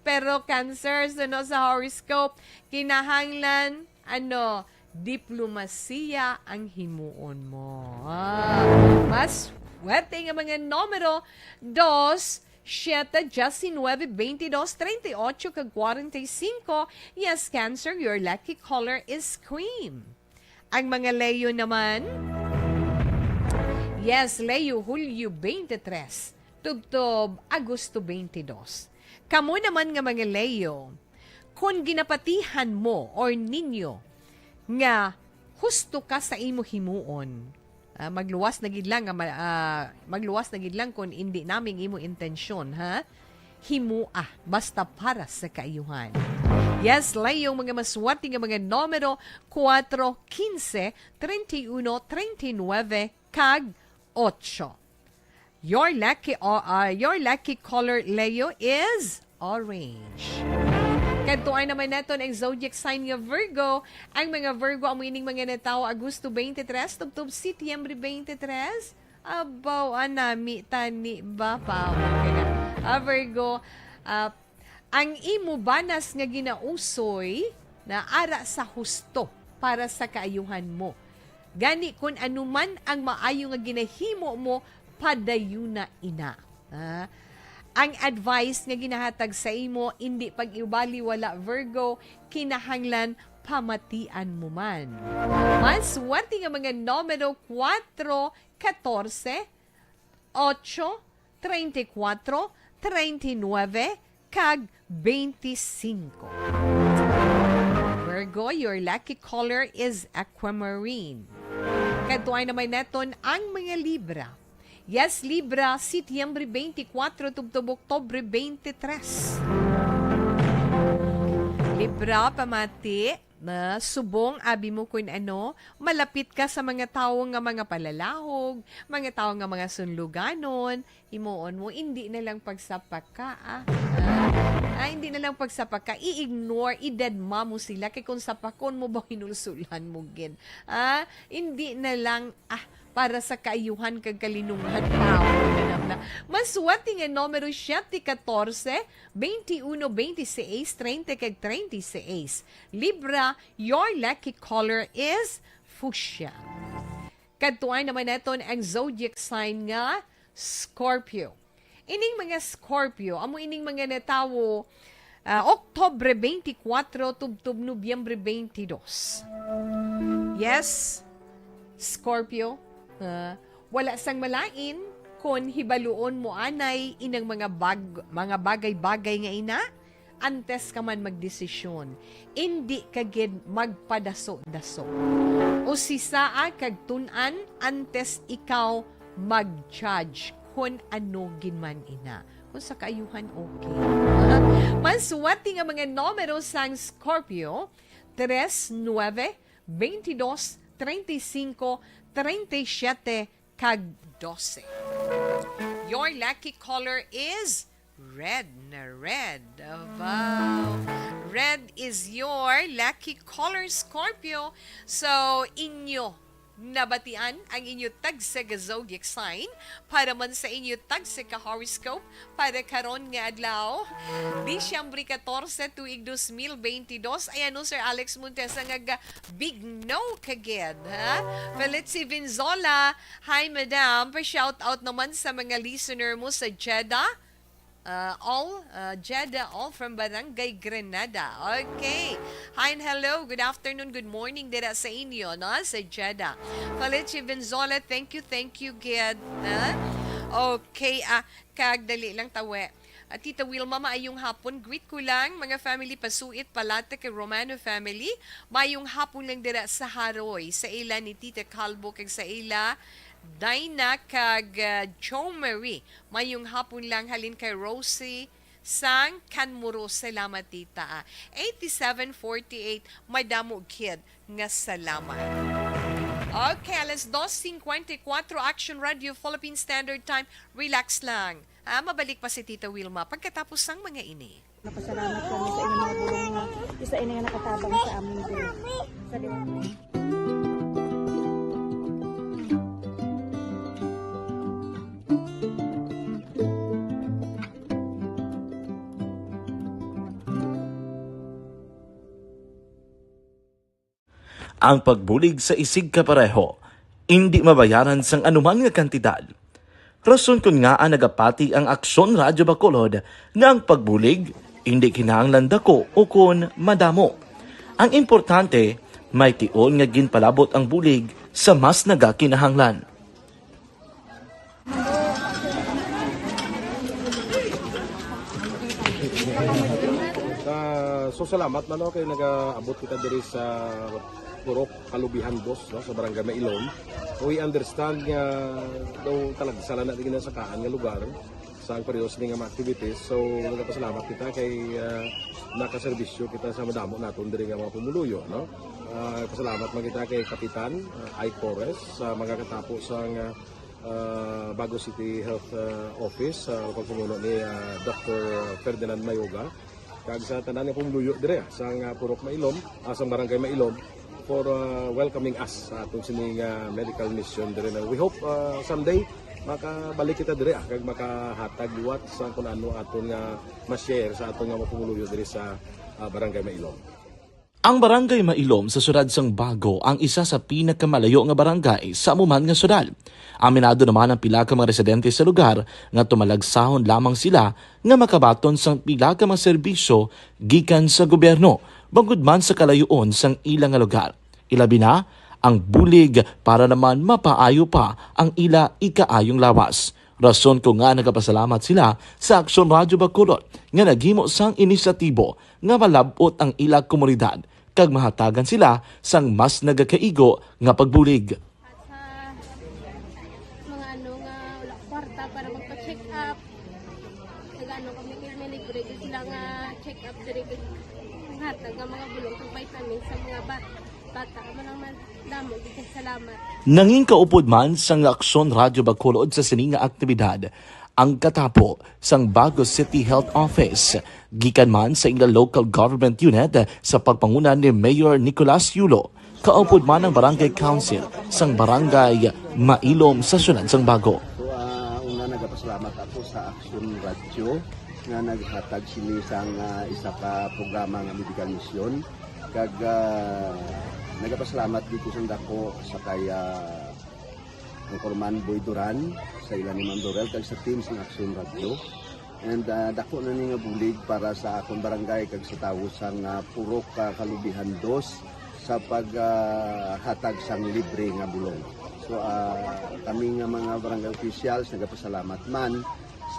pero Cancer, suno sa horoscope, kinahanglan, ano, diplomasiya ang himuon mo. Ah, mas swerte nga mga numero, dos, siete, diecinueve, veintidós, treinta y ocho, kag kwarenta y cinco. Yes, Cancer, your lucky color is cream. Ang mga Leo naman, yes, Leo, Hulyo twenty-three, tubtob Agosto twenty-two. Kamo naman nga mga Leo, kung ginapatihan mo or ninyo nga husto ka sa imo himuon, ah, magluwas na gid lang nga ma-, ah, magluwas na gid lang kung indi naming imo intensyon, ha? Himoa, basta para sa kaayuhan. Yes, Leo, mga maswerte nga mga numero, kuwatro, kinse, treinta y uno, treinta y nueve, kag otso. Your lucky, o-, ah, your lucky color, Leo, is orange. Kadtuan naman naton ang zodiac sign nga Virgo. Ang mga Virgo amo ining mga natawo Agosto twenty-three tubtob Setyembre twenty-three. Abaw, anami tani ba pa? Ah, Virgo, ah, ang imo banas nga ginausoy na ara sa husto para sa kaayuhan mo. Gani, kun ano man ang maayo nga ginahimo mo, padayuna ina. Ah, ang advice nga ginahatag sa imo, indi pag-iwbaliwala, Virgo, kinahanglan pamatian mo man. Mas swerte nga mga numero, kuwatro, katorse, otso, treinta y kuwatro, treinta y nueve, kag twenty-five. Virgo, your lucky color is aquamarine. Kadtuan naman naton ang mga Libra. Yes, Libra, Setyembre twenty-four tubtob Oktubre twenty-three. Libra, pamati, na subong abi mo kun ano, malapit ka sa mga tawo nga mga palalahog, mga tawo nga mga sunluganon, himuon mo, indi na lang pagsapaka, ah. Ah, ah, indi na lang pagsapaka, i-ignore, i-deadma mo sila, kay kung sapakon mo ba, hinulsulan mo gid. Ah, indi na lang, ah, para sa kaayuhan kag kalinungan pa. Mas swerte nga numero, siyete, katorse, twenty-uno, twenty-seis, treinta, kag treinta y seis. Libra, your lucky color is fuchsia. Kadtuan naman naton ang zodiac sign nga Scorpio. Ining mga Scorpio, amo ining mga natawo, ah, Oktubre twenty-four tubtob Nobyembre twenty-two. Yes, Scorpio, ah, wala sang malain kon hibaluon mo anay inang mga bag-, mga bagay-bagay nga ina, antes ka man magdesisyon, indi ka gid magpadaso-daso. Usisaa kag tun-an antes ikaw mag-judge kon ano gid man ina. Kung sa kaayuhan, okay. Mas swerte nga mga numero sang Scorpio, tres, nuebe, veintidós, treinta y cinco, treinta y siete, kag dose. Your lucky color is red na red. Wow! Red is your lucky color, Scorpio. So, inyo nabatian ang inyo tagsa ka zodiac sign. Para man sa inyo tagsa ka horoscope, para karon nga adlaw, Disyembre katorse, tuig dos mil bentidós. Ayan, no, Sir Alex Montesa, nga ga-, big no kagid, ha? Felici Vinzola, hi, madam. Pa-shout out naman sa mga listener mo sa Jeddah. Uh, all, uh, Jeddah, all from Barangay Granada. Okay. Hi and hello. Good afternoon, good morning dira sa inyo, no? Sa Jeddah. Felici Benzola, thank you, thank you, gid. Ha? Okay, ah, kag dali lang tawe. Ah, Tita Wilma, maayong hapon. Greet ko lang, mga family Pasuit, Palate kay Romano family. Maayong hapon lang dira sa Haroy, sa ila ni Tita Calbo, kag sa ila Dina kag, ah, Joe Marie. Maayong hapon lang halin kay Rosie Sang Canmuro. Salamat, Tita. Ah, eighty-seven forty-eight, madamo gid nga salamat. Okay, alas dos cincuenta y cuatro, Action Radio, Philippine Standard Time. Relax lang. Ah, mabalik pa si Tita Wilma pagkatapos sang mga ini. Napasalamat kami sa inyong mga bulong nga isa ini nga nakatabang sa amin diri. Sa liwat. Ang pagbulig sa isigkapareho indi mabayaran sang anuman nga kantidad. Rason kon ngaa nagapati ang Aksyon Radyo Bacolod nga ang pagbulig indi kinahanglan daku ukon madamo. Ang importante, may tion nga ginpalabot ang bulig sa mas nagakinahanglan. Ah, so salamat man, no, kay nagaabot kita diri sa Purok Kalubihan Dos, no, sa Barangay Mailom. We understand nga daw talagsa lang na di ginasakaan nga lugar sa ang periodo sini nga mga activities. So nagapasalamat kita kay, ah, nakaserbisyo kita sa madamo naton diri nga mga pumuluyo, no. Ah, pasalamat man kita kay Kapitan, ah, Ike Torres sa mga katapo sa nga ah, Bago City Health, ah, Office, sa pagpamuno ni, ah, Doctor Ferdinand Mayoga, kag sa tanan nga pumuluyo dire, ah, sang, ah, Purok Mailom, ah, sang Barangay Mailom, for, ah, welcoming us sa atong sini nga medical mission dire. Na we hope, ah, someday makabalik kita dire, ah, kag makahatag liwat sa kung ano aton nga ma-share sa aton nga mga pumuluyo dire sa, ah, Barangay Mailom. Ang Barangay Mailom sa siyudad sang Bago ang isa sa pinakamalayo nga barangay sa amo man nga siyudad. Aminado naman ang pila ka mga residente sa lugar nga tumalagsahon lamang sila nga makabaton sang pila ka mga serbisyo gikan sa gobyerno, bangod man sa kalayoon sang ila nga lugar. Ilabi na ang bulig para naman mapaayo pa ang ila ikaayong lawas. Rason ko nga nagapasalamat sila sa Aksyon Radyo Bacolod nga naghimo sang inisyatibo nga malab-ot ang ila komunidad kag mahatagan sila sang mas nagakaigo nga pagbulig. At sa mga ano nga wala kwarta para magpa-check up, nag-ano kami, may libre gyud sila nga check up diri, kag hatag nga mga bulong kag vitamins sa mga bat-, bata. Amo lang man, damo gyud kay salamat. Nangin kaupod man sang Aksyon Radyo Bacolod sa sini nga aktibidad ang katapo sang Bago City Health Office, gikan man sa ila local government unit sa pagpanguna ni Mayor Nicolas Yulo, kaupod man ang Barangay Council sang Barangay Mailom sa siyudad sang Bago. So, ah, una, nagapasalamat ako sa Aksyon Radyo nga naghatag sini sang, ah, isa ka programa nga medical mission. Kag, ah, nagapasalamat gid ko sang dako sa kay, ah, Anchorman Boy Duran, sa ila ni Ma'am Dorel, kag sa team sang Aksyon Radyo. And, ah, dako na ni nga bulig para sa akon barangay kag sa tawo sang, ah, Purok, ah, Kalubihan Dos sa pag, ah, hatag sang libre nga bulong. So, ah, kami nga mga barangay officials nagapasalamat man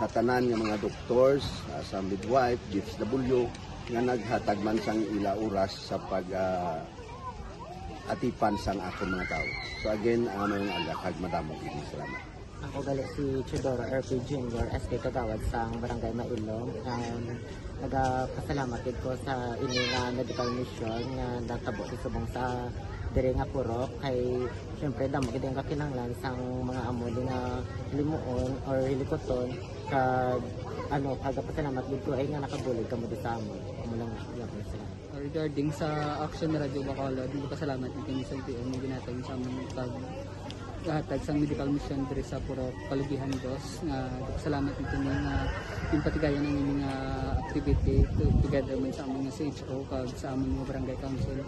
sa tanan nga mga doctors, ah, sa midwife, D H W, nga naghatag man sang ila oras sa pag, ah, atipan sang akon mga tawo. So again, ah, maayong aga kag madamo gid nga salamat. Ako gali si Teodoro R P Junior, S K Kagawad sang Barangay Mailom. Um, nagapasalamat gid ko sa ini nga medical mission nga natabo sa subong sa diri nga purok. Kay, syempre, damo gid ang kakinahanglan sang mga amo di nga limuon or hilikuton. Kag, ano, nagapasalamat gid ko ay nga nakabulig kamo di sa amon. Amo lang, salamat. Regarding sa Action Radio Bacolod, nagpasalamat gid kami sa L T O nga ginhatag sa amon pag-, hatag sang medical mission diri sa Purok Kalubihan Dos, nga nagpasalamat gid kami nga ginpatigayon ang ini nga activity to-, together man sa amon nga C H O kag sa amon nga barangay council.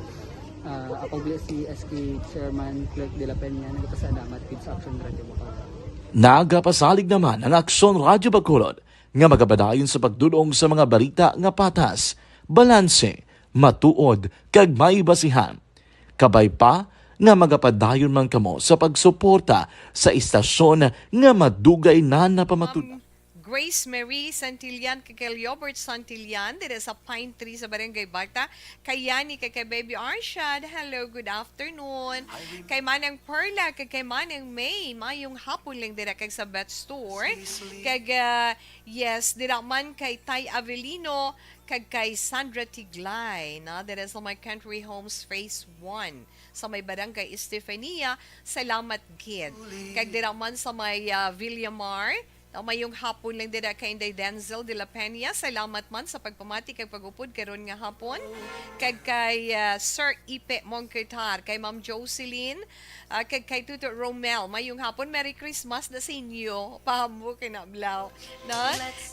Ah, ako gali si S K Chairman Clerk de la Peña, nagpasalamat gid sa Action Radio Bacolod. Nagapasalig naman ang Aksyon Radio Bacolod nga magapadayon sa pagdul-ong sa mga balita nga patas, balanse, matuod, kag may basihan. Kabay pa nga magapadayon man kamo sa pagsuporta sa istasyon nga madugay na napamatud-an. Ma'am Grace Marie Santillan, kay Gilbert Santillan, diri sa Pine Tree sa Barangay Bata. Kay Yani, kay, kay Baby Arshad, hello, good afternoon. Kay Manang Perla, kay, kay Manang May, mayong hapon lang dira kag sa Beth Store. Kag, ah, yes, dira man kay Tay Avelino, kag kay Sandra Tiglay, na dira sa may Country Homes Phase one, sa may Barangay Estefania. Salamat gid. Kag dira man sa may, ah, Villamar, na mayong hapon lang dira kay Inday Denzel de la Peña. Salamat man sa pagpamati kag pag-upod karon nga hapon. Kag kay, ah, Sir Ipe Mongketar, kay Ma'am Jocelyn, ah, kag kay Tuto Romel, mayong hapon. Merry Christmas na sa inyo. Pahambo kay nablaw, no?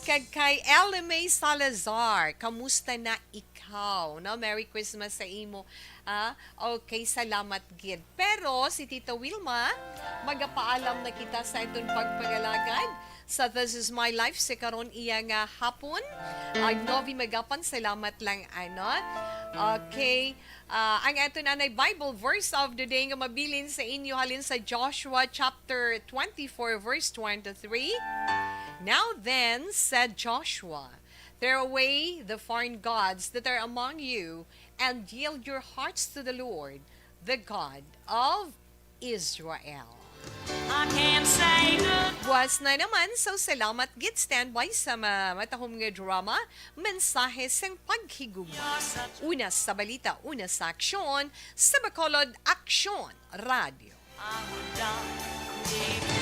Kag kay Ella May Salazar, kamusta na ikaw? No? Merry Christmas sa imo. Ah, okay, salamat gid. Pero si Tita Wilma, magapaalam na kita sa aton pagpangalagad sa This Is My Life sa karon iya nga hapon. Ang Novi Magapan, salamat lang, ano. Okay. Ah, ang aton anay Bible verse of the day nga mabilin sa inyo halin sa Joshua chapter twenty-four, verse twenty-three. Now then, said Joshua, "Tear away the foreign gods that are among you, and yield your hearts to the Lord, the God of Israel." I can't say good Buwas na naman, so salamat gid. Standby sa ma matahom nga drama, mensahe sang paghigugma. Una sa balita, una sa aksyon, sa Bacolod Aksyon Radio. I would die.